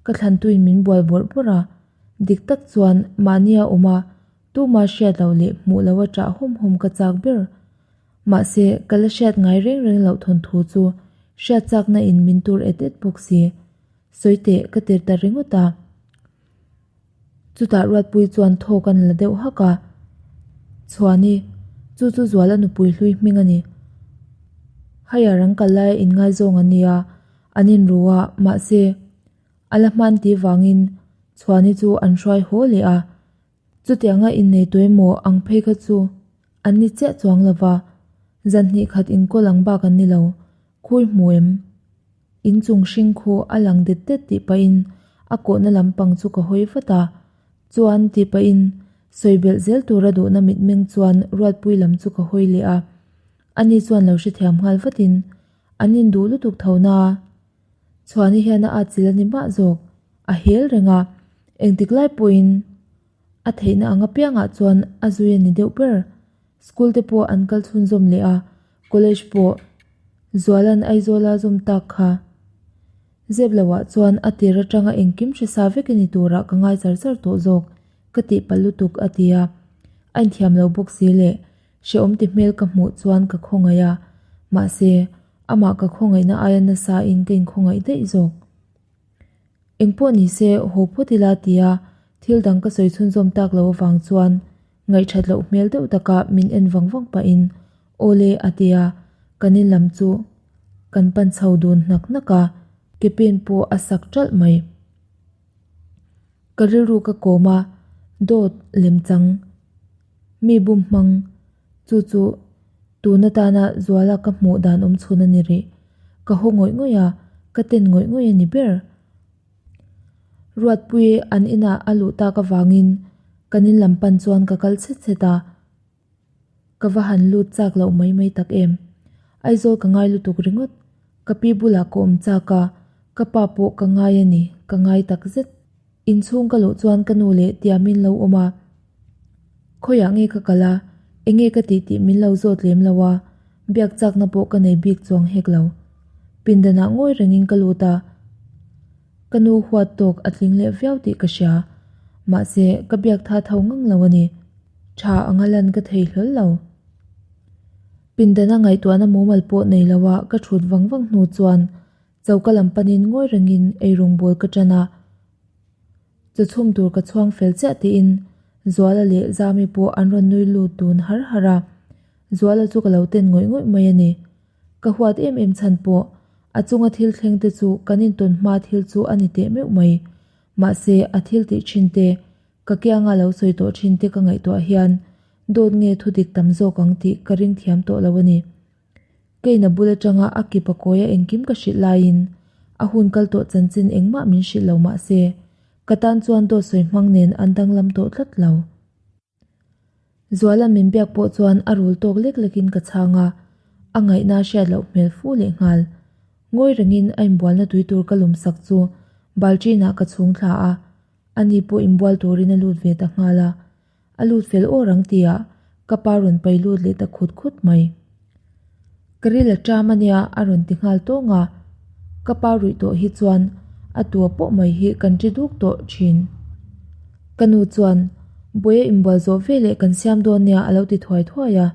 ka thlantuin min bual bawrh bawrh a, dik tak chuan mahnia awm a, tuma hriat loh leh hmuh loh a ṭah hawm hawm ka chak ber. Mahse, ka la hriat ngai reng reng loh thawnthu chu hriat chakna in min tur et et bawk si. Sawi teh ka tir ta ringawt a. Chutah Ruatpui chuan thawk a la deuh hak a. Chhuani, chu chu Zuala nupui hlui hming a ni. Higher an kal laia inngaizawng an ni a, an inru a, mahse, a la hman tih vangin Chhuani chu an hruai haw leh a. Chutianga innei tuemaw ang phei kha chu an ni chiah chuang lo va, zan hnih khat inkawl ang bak an ni lo, khui hmu em? Inchung hring khu a lang det det tih pahin a kawhna lampang chu ka hawi vat a, chuan tih pahin sawi belh zel tura duhna mitmeng chuan Ruatpui lam chu ka hawi leh a, ani chuan lo hrethiam nghal vatin an induh lutuk tho na. Chhuani hian a atchilh a ni mah zawk, a hel reng a, engtik lai pawhin a theihna ang apiangah chuan a zui a ni deuh ber. School te pawh an kal chhunzawm leh a, college pawh Zuala'n Aizawla zawm tak kha. Zep lohah chuan a tir atanga engkim hre sa vek a ni turah ka ngai char char tawh zawk, ka tih palh lutuk a ti a, a inthiam lo bawk si leh Hrehawm ti hmel ka hmuh chuan ka khawngaih a, mahse, amah ka khawngaihna aia nasa in ka inkhawngaih daih zawk. Engpawh ni se, haw phawt ila tia thil dang ka sawi chhunzawm tak lo avang chuan ngaihthat loh hmel deuh taka min en vang vang pahin Aw le a ti a, kan in lam chu kan pan chho dun hnak hnak a, ke pen pawh a sak ṭalh mai. Ka rilru ka kawm a, dawt lemchang mi bum hmang chu chu tun atana Zuala ka hmuh dan awm chhun a ni rih. Ka haw ngawih ngawih a, ka ten ngawih ngawih a ni ber. Ruatpui an inah a luh tak avangin kan in lam pan chuan ka kal chhet chhet a. Ka va han lut chak loh mai mai tak em. Aizawl ka ngai lutuk ringawt. Ka pi bulah ka awm chak a, ka pa pawh ka ngai a ni, ka ngai tak zet. Inchhung ka luh chuan ka nu leh tiamin lo awm a. Khawiah nge ka kal a, enge ka tih tih min lo zawt lem lo a, biak chakna pawh ka nei bik chuang hek lo. Pindanah ngawi rengin ka lut a. Ka nu huat tawk a tling leh viau tih ka hria. Mahse, ka biak tha tho ngang lo a ni. Tha anga lan ka thei hlawl lo. Pindana ngaihtuahna mumal pawh nei lo a ka thut vang vang hnu chuan choka lam panin ngawi rengin eirawng bawl ka tan a. Chawchhum tur ka chhuang fel chiah tiin Zuala leh Zami pawh an rawn nui lut dun har har a. Zuala chu ka lo ten ngawih ngawih mai a ni. Ka huat em em chhan pawh a chunga thil thleng te chu kan intawn hma thil chu a ni teh meuh mai. Mahse a thil tih thin te Ka kianga lo sawi tawh thin te ka ngaihtuah hian dawt nge thu dik tam zawk ang tih ka ring thiam tawh lo a ni. Keina bul atanga a kip a kawia engkim ka hrilh laiin a hun kal tawh chanchin engmah min hrilh lo mah se ka tan chuan dawt sawi hmang nen an danglam tawh tlat lo. Zuala min biak pawh chuan a rul tawk lek lekin ka chhang a, a ngaihna hriat loh hmel fu leh nghal. Ngawi rengin a inbualna tui tur ka lum sak chu balṭinah ka chhung thla a, Ani pawh inbual turin a lut ve ta nghal a, a lut fel awr ang tihah ka pa rawn pai lut leh ta khut khut mai. Ka ril a ṭam ania a rawn ti nghal tawng a, ka pa ruih tawh hi chuan a tua pawh mai hi kan ṭi duk tawh ṭhin. Ka nu chuan, Buaia inbual zawh veleh kan siam dawn nia a lo ti thuai thuai a.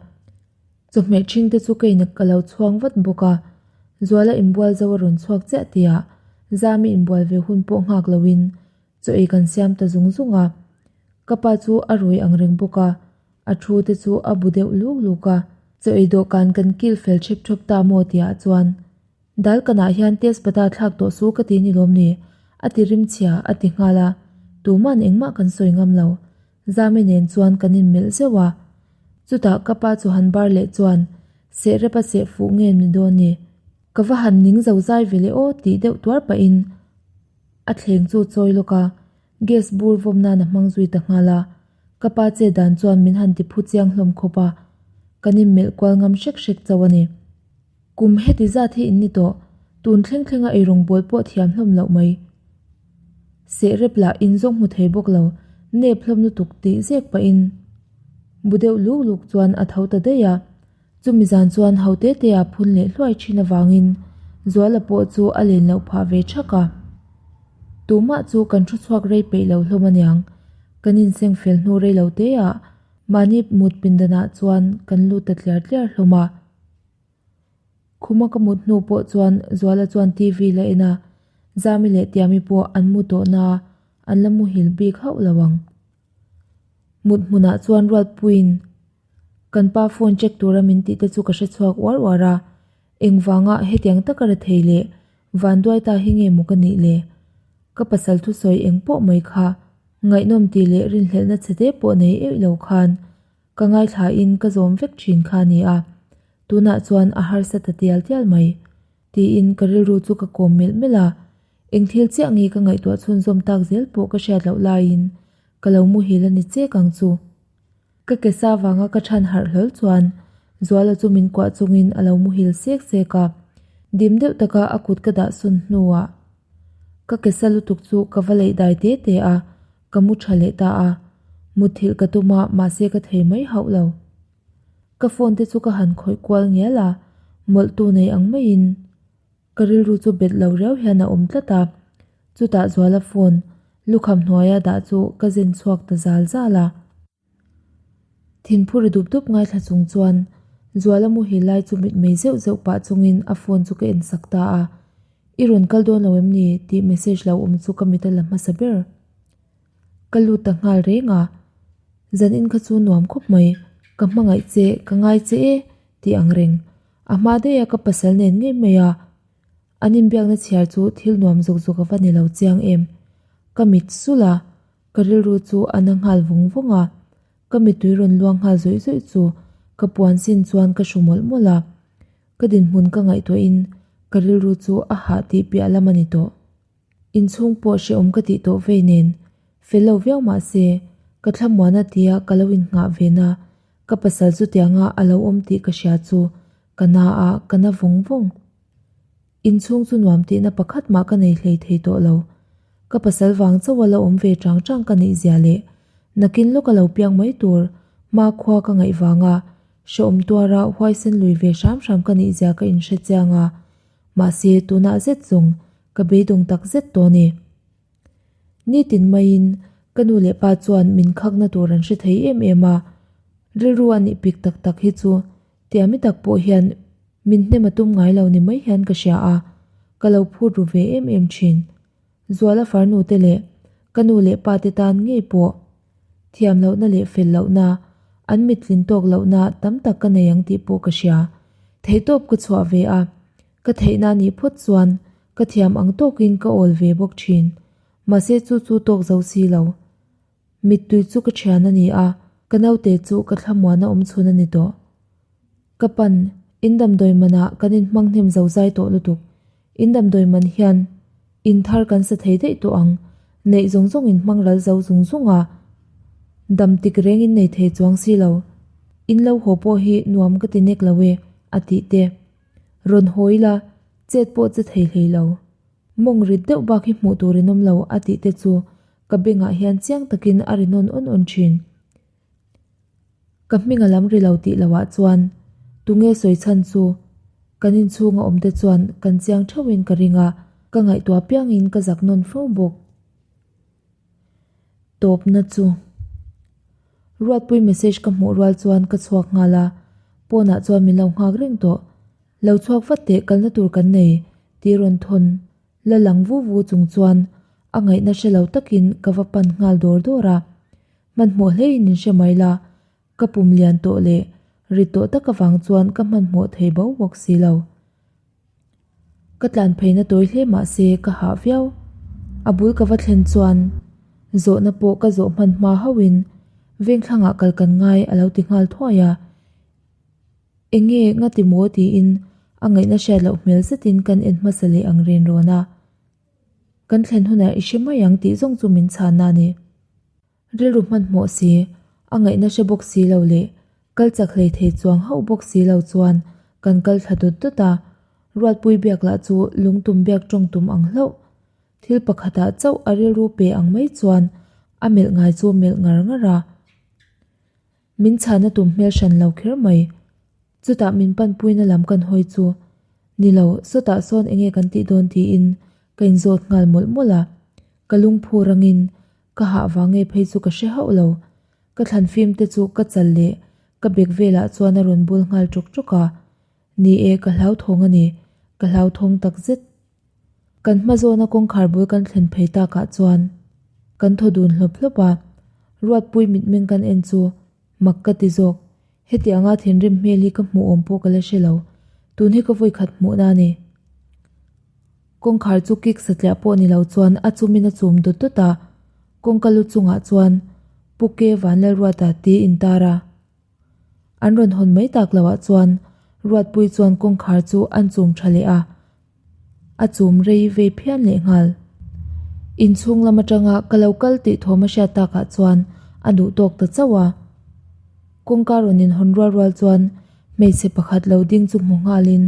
Chawhmeh ṭhing te chu ka in ka lo chhuang vat bawk a, Zuala inbual zo a rawn chhuak chiah tihah Zami inbual ve hun pawh nghak loin. Chaw ei kan siam ta zung zung a. Ka pa chu a rui ang reng bawk a, a thu te chu a bu deuh luk luk a. Chaw ei dawhkan kan kil fel ṭhep ṭhawp ta maw tihah chuan Dal kanah hian tespata thlak tawh su ka ti ni lawm ni? A ti rim chhia, a ti nghal a. Tuman engmah kan sawi ngam lo. Zami nen chuan kan inmelh zeuh a. Chutah ka pa chu han bar leh chuan seh rep a seh fuh nge ni dawn ni? Ka va han ning zo zai ve le aw tih deuh tuar pahin a thleng chu chawi lawk a, gas bur vawm nan a hmang zui ta nghal a. Ka pa che dan chuan min han ti phu chiang hlawm khawp a, kan inmelh kual ngam hrek hrek chauh a ni. Kum heti zat hi in ni tawh, tun thleng thlenga eirawng bawl pawh thiam hlawm loh mai. Seh rep lah in zawng hmu thei bawk lo, nep hlawm lutuk tih zek pahin bu deuh luk luk chuan a tho ta daih a. Chumi zan chuan ho te te a phun leh hluai thin avangin Zuala pawh chu a len loh phah ve thak a. Tumah chu kan thu chhuak rei peih lo hlawm aniang, kan inseng fel hnu rei lo te ah mahni mut pindanah chuan kan lut ta tliar tliar hlawm a. Khuma ka mut hnu pawh chuan Zuala chuan TV la en a, Zami leh Tiami pawh an mu tawh na an la muhil bik hauh lo ang. Mut hmunah chuan Ruatpuiin kan pa phone check tura min tih te chu ka hre chhuak uar uar a, engvanga hetiang taka ra thei leh vanduai ta hi nge maw ka nih le? Ka pasal thusawi eng pawh mai kha ngaihnawm tih leh rinhlelhna chhe te pawh nei eih lo khan Ka ngaithlain ka zawm vek thin kha a ni a, tunah chuan a harsa ta tial tial mai, tiin ka rilru chu ka kawm melh melh a, eng thil chiah nge ka ngaihtuah chhunzawm tak zel pawh ka hriat loh laiin ka lo muhil a ni chek ang chu. Ka ke sa vanga ka chhan harh hlawl chuan Zuala chu min kuah chungin a lo muhil sek sek a, dim deuh taka a kut ka dah sawn hnuah ka ke sa lutuk chu ka va leih dai te te a, Ka mu tha leh ta a, mutthilh ka tum a, mahse ka thei mai hauh lo. Ka phone te chu ka han khawih kual ngial a, mawlhtu nei ang maiin ka rilru chu bet lo riau hian a awm tlat a, chutah Zuala phone lukham hnuaia dah chu ka zen chhuak ta zal zal a. Thinphu ri dup dup ngaithla chung chuan Zuala muhil lai chu mitmei zeuh zeuh pah chungin a phone chu ka en sak ta a, I rawn kal dawn lo em ni? tih message lo awm chu ka mit a la hmasa ber. Ka lut ta nghal reng a, Zanin kha chu nuam khawp mai, ka hmangaih che, ka ngai che e tih ang reng. A hma daih a ka pasal nen ngei mai a, an inbiakna chhiar chu thil nuam zawk zawk a va ni lo chiang em. Ka mit sulh a, Ka rilru chu a na nghal vung vung a, ka mittui rawn luang nghal zawih zawih chu ka puan sin chuan ka hru mawlh mawlh a. Ka dinhmun ka ngaihtuahin ka rilru chu a hah tih piah lam a ni tawh. Inchhung pawh hrehawm ka tih tawh vei nen, fel lo viau mah se, ka thlamuana tia ka lo innghah ve na, ka pasal chutianga a lo awm tih ka hria chu ka na a, ka na vung vung. Inchhung chu nuam tihna pakhat mah ka nei hlei thei tawh lo. Ka pasal vang chauh a la awm ve chang chang ka neih zia leh nakin lawk a lo piang mai tur hma khua ka ngaih vanga hrehawm tuara huaisen lui ve hram hram ka nih zia ka inhre chiang a, mahse tunah zet zawng ka beidawng tak zet tawh a ni. Nitin maiin ka nu leh pa chuan min khakna tur an hre thei em em a, rilru a nih pik tak tak hi chu Tiami tak pawh hian min hnem a tum ngai lo ni mai hian ka hria a, ka lo phut ru ve em em thin. Zuala farnu te leh ka nu leh pa te tan ngei pawh thiam lohna leh fel lohna, an mittlin tawk lohna tam tak ka nei ang tih pawh ka hria. Theihtawp ka chhuah ve a, ka theihna nih phawt chuan ka thiam ang tawkin ka awl ve bawk thin. Mahse chu chu tawk zo si lo. Mittui chu ka thian a ni a, ka naute chu ka thlamuan a awm chhun a ni tawh. Ka pan, in damdawi manah kan inhmang hnem zo zai tawh lutuk. In damdawi man hian in thar kan sa thei daih tawh ang, neih zawng zawng in hmang ral zo zung zung a, dam tik reng in nei thei chuang si lo. In lo haw pawh hi nuam ka ti nek lo e, a tih te. Rawn haw ila, chet pawh che thei hlei lo. Mawng rit deuh bak hi hmuh tur in awm lo, a tih te chu Ka bengah hian chiang takin a ri nawn awn awn thin. Ka hming a lam ri lo tih lohah chuan tunge sawi chhan chu kan inchhunga awmte chuan kan chiang theuhin ka ring a, ka ngaihtuah piangin ka zak nawn fo bawk. Tawpna chu. Ruatpui message ka hmuh rual chuan ka chhuak nghal a, pawnah chuan min lo nghak reng tawh. Lo chhuak vat teh kalna tur kan nei tih rawn thawn. La lang vu vu chung chuan. A ngaihna hre lo takin ka va pan nghal dawr dawr a. Hmanhmawh hleiin in hre mai la, ka pum lian tawh leh rit tawh tak avang chuan ka hmanhmawh thei bo bawk si lo. Ka tlan pheina tawi hle mah se ka hah viau. A bul ka va thlen chuan zawhna pawh ka zawh hman hma hauhin vengthlangah kal kan ngai a lo ti nghal thuai a. Eng nge nga ti maw tiin a ngaihna hriat loh hmel zetin kan en hmasa leh ang ren rawn a. Kan thlen hunah i hre mai ang tih zawng chu min chhanna a ni. Rilru hmanhmawh si, a ngaihna hre bawk si lo leh kal chak hlei thei chuang hauh bawk si lo chuan kan kal thla dawt dawt a, Ruatpui biak lah chu lungtum biak tawng tum ang hlauh. Thil pakhatah chauh a rilru pe ang mai chuan a melh ngai chu melh ngar ngar a. Min chhana tum hmel hran lo kher mai. Chutah min panpuina lam kan hawi chu, Ni lo, sawtah sawn enge kan tih dawn tiin ka inzawt nghal mawlh mawlh a. Ka lungphu rangin ka hah vang nge phei chu ka hre hauh lo. Ka thlan fim te chu ka chal leh ka bek velah chuan a rawn bul nghal ṭawk ṭawk a. Ni e, ka hlauthawng a ni, ka hlauthawng takzet. Kan hma zawna kawngkhar bul kan thlen phei takah chuan kan thaw dun hlawp hlawp a, Ruatpui mitmeng kan en chu mak ka ti zawk. Heti anga thinrim hmel hi ka hmuh awm pawh ka la hre lo, tun hi ka vawikhat hmuhna a ni. Kawngkhar chu kik satliah pawh ni lo chuan a chumin a chum dawt dawt a, kawngka lu chungah chuan Pu Ke Vanlalruata ti intar a. An rawn hawn mai tak loah chuan Ruatpui chuan kawngkhar chu an chum tha leh a, a chum rei vei phian leh nghal. Inchhung lam atanga ka lo kal tih thawm a hriat takah chuan a duh tawk ta chauh a. Kawngka rawn inhawn rual rual chuan hmeichhe pakhat lo ding chu hmu nghalin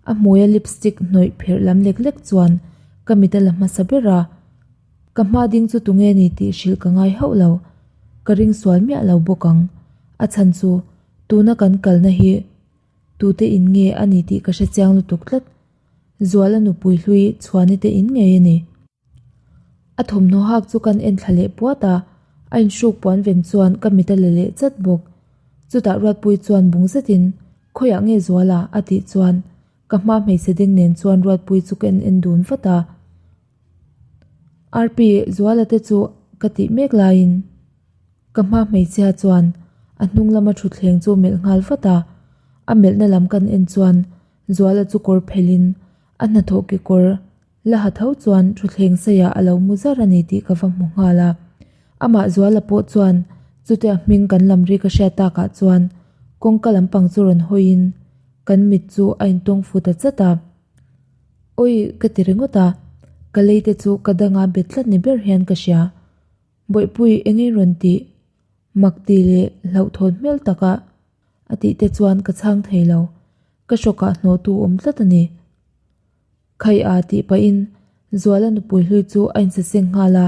a hmuia lipstick hnawih pherh lam lek lek chuan ka mit a la hmasa ber a. Ka hma ding chu tunge ni tih hrilh ka ngai hauh lo, ka ring sual miah lo bawk ang. A chhan chu tuna kan kalna hi tute in nge a ni tih ka hre chiang lutuk tlat. Zuala nupui hlui chhuani te in ngei a ni. A thawmhnaw hak chu kan en thla leh puat a, a inhruk puan ven chuan ka mit a la leh chat bawk. Chutah Ruatpui chuan bung zetin, Khawiah nge Zuala? a tih chuan ka hma hmeichhe ding nen chuan Ruatpui chu ka en en dun vat a. Arpi Zuala te chu ka tih mek laiin ka hma hmeichhia chuan a hnung lama thutthleng chu melh nghal vat a, a melhna lam kan en chuan Zuala chu kawr phelhin a hnathawh kekawr la ha tho chuan thutthleng seiah a lo mu zar a ni tih ka va hmu nghal a. Amah Zuala pawh chuan chutia hming kan lam ri ka hriat takah chuan kawngka lampang chu rawn hawiin kan mit chu a intawng fu ta chat a. Awi ka ti ringawt a, ka lei te chu ka danga bet tlat ni ber hian ka hria. Bawihpui eng in rawn tih? Mak ti leh hlauhthawn hmel taka a tih te chuan ka chhang thei lo, ka hrawkah hnawhtu awm tlat a ni. Khai a tih pahin Zuala nupui hlui chu a insaseng nghal a,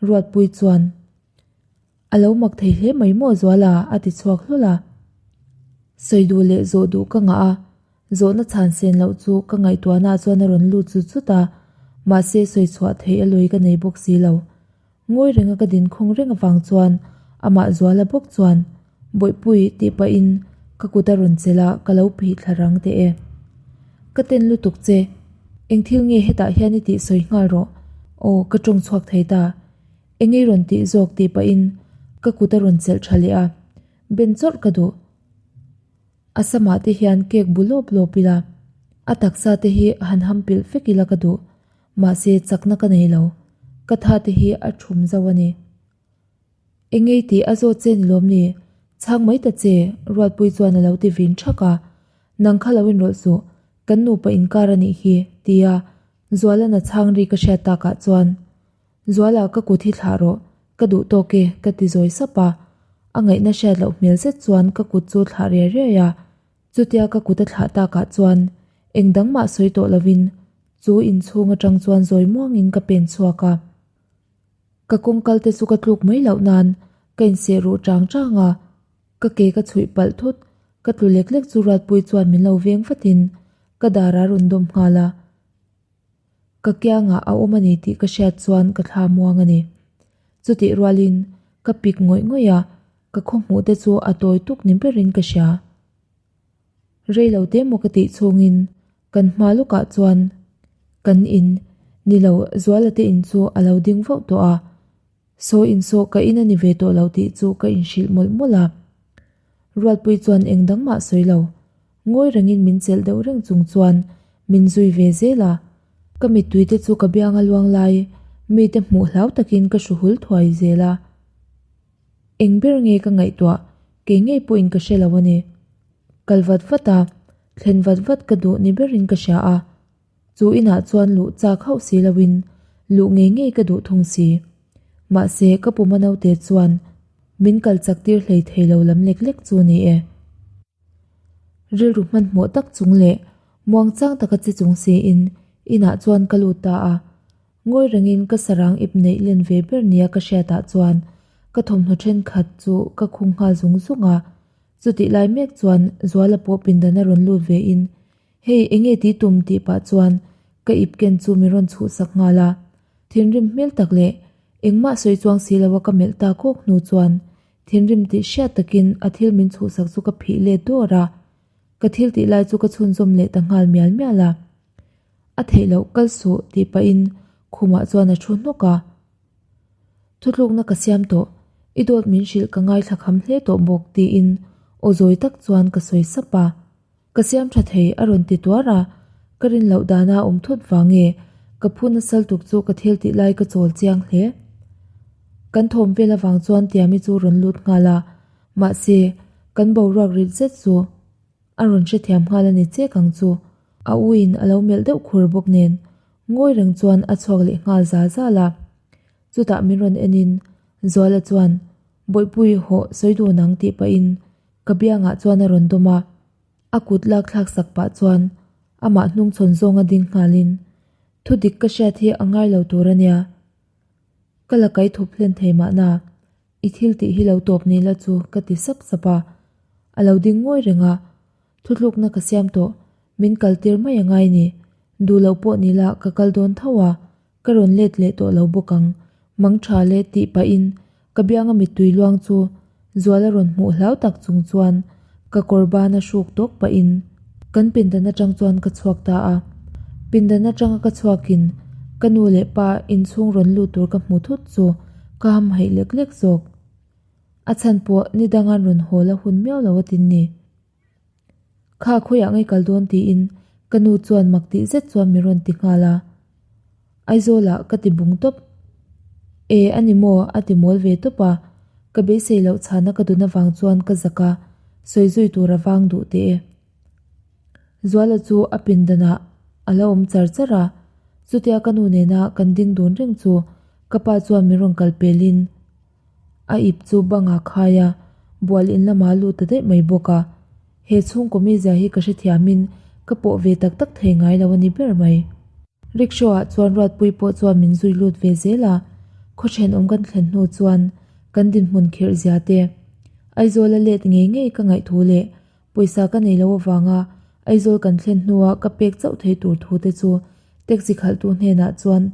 Ruatpui chuan. A lo mak thei hle mai maw Zuala? a ti chhuak hlawl a. Sawi duh leh zawh duh ka ngah a, zawhna chhan sen loh chu ka ngaihtuahnaah chuan a rawn lut zut zut a, mahse sawi chhuah theih a lawi ka nei bawk si lo. Ngawi renga ka din khawng reng avang chuan amah Zuala bawk chuan, Bawihpui tih pahin ka kut a rawn chelh a, ka lo phih thla rang teh e. Ka ten lutuk che, eng thil nge hetah hian i tih sawi nghal rawh. Aw, ka tawng chhuak thei ta. Eng ei rawn tih zawk tih pahin ka kut a rawn chelh tha leh a, ben chawrh ka duh. A samah te hian cake bu lawp lawp ila, a taksa te hi han ham pilh vek ila ka duh, mahse chakna ka nei lo, ka tha te hi a thum zo a ni. Eng ei tih a zawt che ni lawm ni? Chhang mai ta che, Ruatpui chuan a lo ti vin thak a, Nang kha lo inrawlh suh, kan nupa inkar a nih hi, tia Zualana chhang ri ka hriat takah chuan Zuala ka kut hi thlah rawh, ka duh tawk e ka ti zawi sap a, a ngaihna hriat loh hmel zet chuan ka kut chu thlah riai riai a, chutia ka kut a thlah takah chuan eng dang mah sawi tawh lovin chu inchhung atang chuan zawi muangin ka pen chhuak a. Ka kawngkal te chu ka tluk mai loh nan ka inseh ruh chang chang a, ka ke ka chhuih palh thut, ka tlu lek lek chu Ruatpui chuan min lo veng vatin ka dar a rawn dawm nghal a. Ka kiangah a awm a ni tih ka hriat chuan ka thla muang a ni. Chutih rualin ka pik ngawih ngawih a, ka khaw hmuh te chu a tawi tuk ni berin ka hria. Rei lo te maw ka tih chhungin kan hma lawkah chuan kan in. Ni lo, Zuala te in chu a lo ding vauh tawh a. Saw insawh ka in a ni ve tawh lo tih chu ka inhrilh mawlh mawlh a. Ruatpui chuan eng dang mah sawi lo. Ngawi rengin min chelh deuh reng chung chuan min zui ve zel a. Ka mittui te chu ka biang a luang lai mite hmuh hlau takin ka hru hul thuai zel a. Eng ber nge ka ngaihtuah kei ngei pawhin ka hre lo a ni. Kal vat vat a, thlen vat vat ka duh ni berin ka hria a. Chu inah chuan luh chak hauh si loin luh ngei ngei ka duh thung si. Mahse ka puma naute chuan min kal chak tir hlei thei lo lam lek lek chu ni e. Rilru hmanhmawh tak chung leh muangchang taka che chung siin inah chuan ka lut ta a. Ngawi rengin ka sarang ip neih len ve ber nia ka hriatah chuan ka thawmhnaw thenkhat chu ka khung nghal zung zung a. Chutih lai mek chuan Zuala pawh pindan a rawn lut vein Hei enge tih tum tih pah chuan ka ip ken chu min rawn chhuhsak nghal a. Thinrim hmel tak leh engmah sawi chuang si lo a ka melh ta kawk hnu chuan thinrim tih hriat takin a thil min chhuhsak chu ka phih let dawr a. Ka thil tih lai chu ka chhunzawm leh ta nghal mial mial a. A theih loh kal suh tih pahin khumah chuan a thu hnawk a. Thutlukna ka siam tawh, i dawt min hrilh ka ngaithla kham hle tawh bawk tiin aw zawi tak chuan ka sawi sap a. Ka siam tha thei a rawn ti tuar a, ka rin loh dana awm thut vang nge ka phu nasal tuk chu ka thil tih lai ka chawl chiang hle. Kan thawm vel avang chuan Tiami chu rawn lut nghal a, mahse kan boruak rit zet chu a rawn hrethiam nghal a ni chek ang chu. A u in a lo melh deuh khur bawk nen ngawi reng chuan a chhuak leh nghal zal zal a. Chutah min rawn en in Zuala chuan Bawihpui hawh sawi dun ang tih pahin Ka biangah chuan a rawn dawm a, a kut lak thlak sak pah chuan amah hnungchhawn zawnga ding nghalin, Thu dik ka hriat hi a ngai lo tur a nia. Ka la kai thup hlen thei mahna, i thil tih hi lo tawp ni la chu ka ti sap sap a. A lo ding ngawi reng a, Thuthlukna ka siam tawh, min kal tir mai a ngai ni. Duh loh pawh ni la ka kal dawn tho a, Ka rawn let leh tawh lo bawk ang, mang tha le tih pahin ka bianga mittui luang chu Zuala rawn hmuh hlau tak chung chuan ka kawr bana hruk tawk pahin kan pindan atang chuan ka chhuak ta a. Pindan atanga ka chhuakin ka nu leh pa inchhung rawn lut tur ka hmu thut chu ka hamhaih lek lek zawk. A chhan pawh ni danga'n rawn haw la hun miau lo a tin ni. Kha khawiah ngei kal dawn tiin ka nu chuan mak tih zet chuan min rawn ti nghal a. Aizawlah ka ti bung tawp. E a ni maw a ti mawl ve tawp a, ka beisei loh chhana ka dun avang chuan ka zak a, sawi zui tur a vang duh teh e. Zuala chu a pindanah a lo awm char char a, chutia ka nu nena kan ding dun reng chu ka pa chuan min rawn kal pelin, A ip chu bangah khai a, bual in lamah a lut ta daih mai bawk a. He chhungkaw mizia hi ka hrethiamin ka pawh ve tak tak thei ngai lo a ni ber mai. Rickshaw ah chuan Ruatpui pawh chuan min zui lut ve zel a, khaw thenawm kan thlen hnu chuan kan dinhmun khirh zia te, Aizawl a let ngei ngei ka ngaihthu leh pawisa ka nei lo avanga Aizawl kan thlen hnua ka pek chauh thei tur thu te chu taxi khalhtu hnenah chuan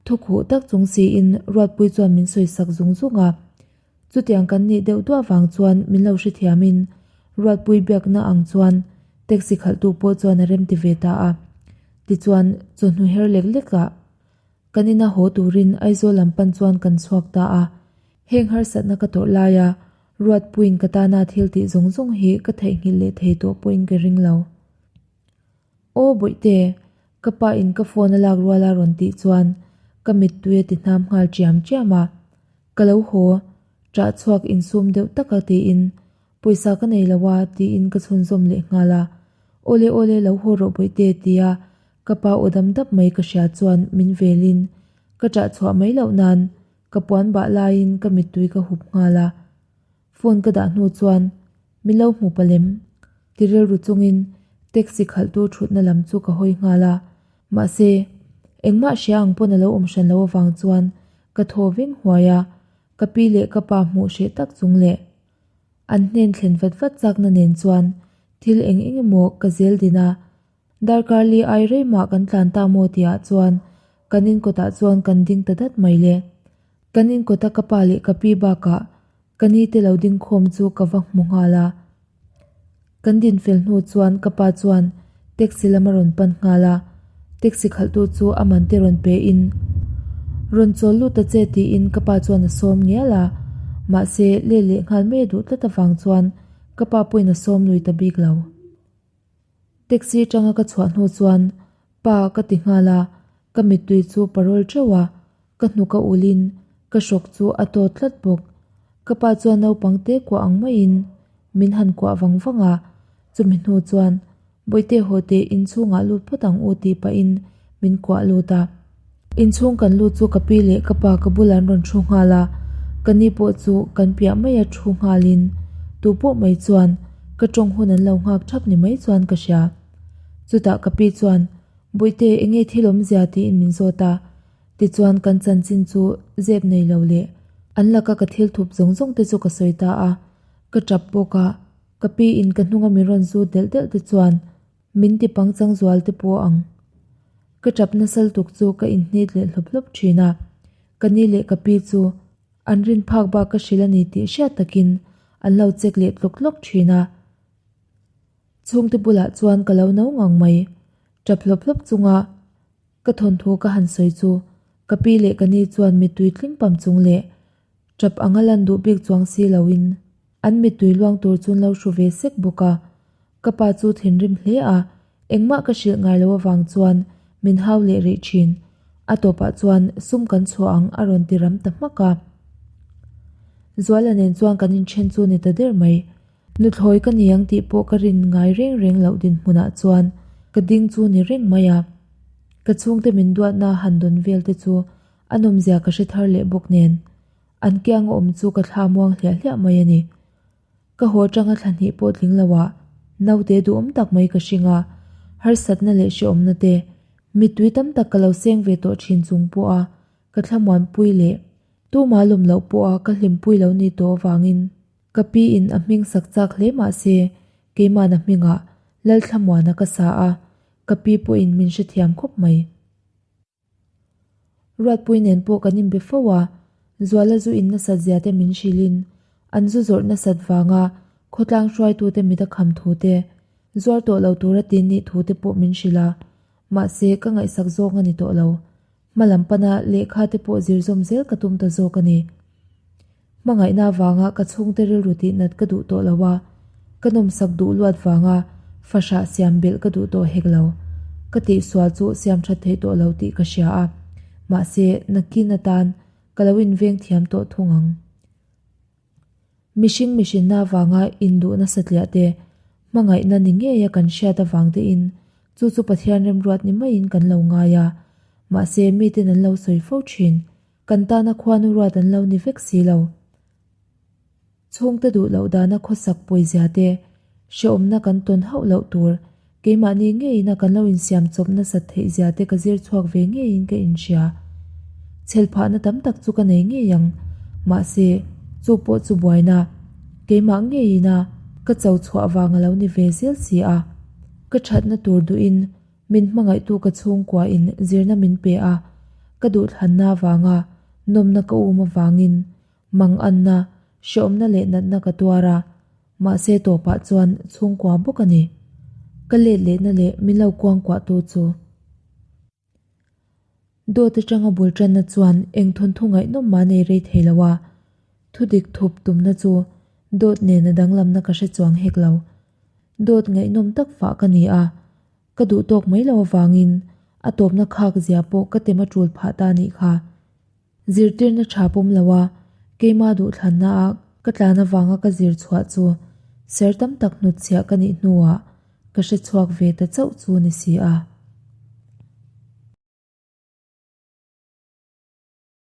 Thu khuh tak chung siin Ruatpui chuan min sawi sak zung zung a. Chutiang kan nih deuh duah vang chuan min lo hrethiamin Ruatpui biakna ang chuan taxi khalhtu pawh chuan a remti ve ta a. Tichuan chawhnu her lek lekah kan ina haw turin Aizawl lam pan chuan kan chhuak ta a. Heng harsatna ka tawrh laia Ruatpuiin ka tana thil tih zawng zawng hi ka theihnghilh leh thei tawh pawhin ka ring lo. Aw Bawihte, ka pa in ka phone a lak rual a rawn tih chuan ka mittui a ti hnam nghal chiam chiam a. Ka lo haw, ṭah chhuak insum deuh taka tiin pawisa ka nei lo a tiin ka chhunzawm leh nghal a. Awle awle lo haw rawh Bawihte tia ka pa aw dam dap mai ka hria chuan min velin ka ṭah chhuah mai loh nan ka puan bah laiin ka mittui ka hup nghal a. Phone ka dah hnu chuan min lo hmu palem ti rilru chungin taxi khalhtu thutna lam chu ka hawi nghal a, mahse engmah hria ang pawn a lo awm hran lo avang chuan ka thaw veng huai a, ka pi leh ka pa hmuh hreh tak chung leh an hnen thlen vat vat chakna nen chuan thil eng eng emaw ka zel din a, darkar li ai rei mah kan tlan ta maw tihah chuan kan inkawtah chuan kan ding ta dat mai le. Kan inkawta ka pa leh ka pi bakah ka ni te lo ding khawm chu ka va hmu nghal a. Kan din fel hnu chuan ka pa chuan taxi lam a rawn pan nghal a. Taxi khalhtu chu a man te rawn pe in, Rawn chawl lut ta che tiin ka pa chuan a sawm ngial a, mahse let leh nghal mai a duh tlat avang chuan ka pa pawhin a sawm lui ta bik lo. Taxi atanga ka chhuah hnu chuan pa ka ti nghal a, ka mittui chu parawl teuh a, ka hnuk a ulin ka hrawk chu a tawt tlat bawk. Ka pa chuan naupang te kuah ang maiin min han kuah vang vang a, chumi hnu chuan Bawihte haw teh inchhungah lut phawt ang u tih pahin min kuah lut a. Inchhung kan lut chu ka pi leh ka pa ka bulah an rawn thu nghal a, ka ni pawh chu kan piah maia thu nghalin tu pawh mai chuan ka tawng hun an lo nghak thap ni mai chuan ka hria. Chutah ka pi chuan Bawihte enge thil awmzia tiin min zawt a, tichuan kan chanchin chu zep nei lo leh an laka ka thil thup zawng zawng te chu ka sawi ta a, ka tap bawk a. Ka pi in ka hnunga min rawn zut delh delh te chuan min ti pangchang zual te pawh ang. Ka tap nasal tuk chu ka inhnit leh hlawp hlawp thin a, ka ni leh ka pi chu an rin phak bak ka hrilh a ni tih hriat takin an lo check leh tlawk tlawk thin a. Chhungte bulah chuan ka lo no ngang mai, tap hlawp hlawp chunga ka thawnthu ka han sawi chu ka pi leh ka ni chuan mittui tling pam chung leh tap anga lan duh bik chuang si loin An mittui luang tur chu an lo hru ve sek bawk a, ka pa chu thinrim hle a, engmah ka hrilh ngai lo avang chuan min hau leh rih thin. A tawpah chuan sum kan chhuah ang a rawn ti ram ta hmak a. Zuala nen chuan kan inthen chu ni ta der mai. Nuthlawi ka ni ang tih pawh ka rin ngai reng reng loh dinhmunah chuan ka ding chu ni reng mai a. Ka chhungte min duatna han dawn vel te chu a nawmzia ka hre thar leh bawk nen. An kiang a awm chu ka thla muang hliah hliah mai a ni. Ka haw atanga thla hnih pawh tling lo ah naute duhawm tak mai ka hring a, harsatna leh hrehawmna te, mittui tam tak ka lo seng ve tawh thin chung pawh a ka thlamuanpui leh tuma lawm loh pawh a ka hlimpui lo ni tawh avangin ka pi in a hming sak chak hle mah se keimahna hmingah Lalthlamuana ka sa a, ka pi pawhin min hrethiam khawp mai. Ruatpui nen pawh kan inbe fo a, Zuala zu in nasat zia te min hrilhin an zu zawrh nasat vanga khawtlang hruaitute mit a kham thu te, zuar tawh lo tura tin nih thu te pawh min hrilh a, mahse ka ngaihsak zawng a ni tawh lo. Hma lam pana lehkha te pawh zir zawm zel ka tum ta zawk a ni. Hmangaihna avanga ka chhungte rilru tihnat ka duh tawh lo a, ka nawmsak duh luat vanga fahrah siam belh ka duh tawh hek lo. Ka tihsual chu siam that theih tawh lo tih ka hria a, mahse nakin atan ka lo inveng thiam tawh thung ang. Mihring mihrinna avanga induh nasa tliah te, hmangaihna ni ngeia kan hriat avang tein chu chu Pathian remruat ni maiin kan lo ngai a, mahse miten an lo sawi fo thin. Kan tana khuanu ruat an lo ni vek si lo. Chhungte duh loh dana khawsak pawizia te, hrehawmna kan tawn hauh loh tur, keimahni ngeiin a kan lo insiam chawp nasat theih zia te ka zir chhuak ve ngeiin ka inhria. Chhelphahna tam tak chu ka nei ngei ang, mahse, chu pawh chu buaina, keimah ngeiin a ka cho chhuah vang a lo ni ve zel si a. Ka thatna tur duhin Min hmangaihtu ka chhungkua in zirna min pe a, ka duhthlanna avanga nawmna ka um avangin manganna, hrehawmna leh natna ka tuar a, mahse tawpah chuan chhungkua bawk a ni. Ka let lehna leh min lo kuangkuahtu chu. Dawt atanga bul tanna chuan eng thawnthu ngaihnawm mah nei rei thei lo a, thudik thup tumna chu dawt nena danglamna ka hre chuang hek lo. Dawt ngaihnawm tak fah ka ni a, ka duh tawk mai lo avangin a tawpna khak zia pawh ka tem a tul phah ta nih kha. Zirtirna tha pawm lo a, keima duhthlanna a ka tlan avanga ka zir chhuah chu ser tam tak hnutchhiah ka nih hnuah ka hre chhuak ve ta chauh chu ni si a.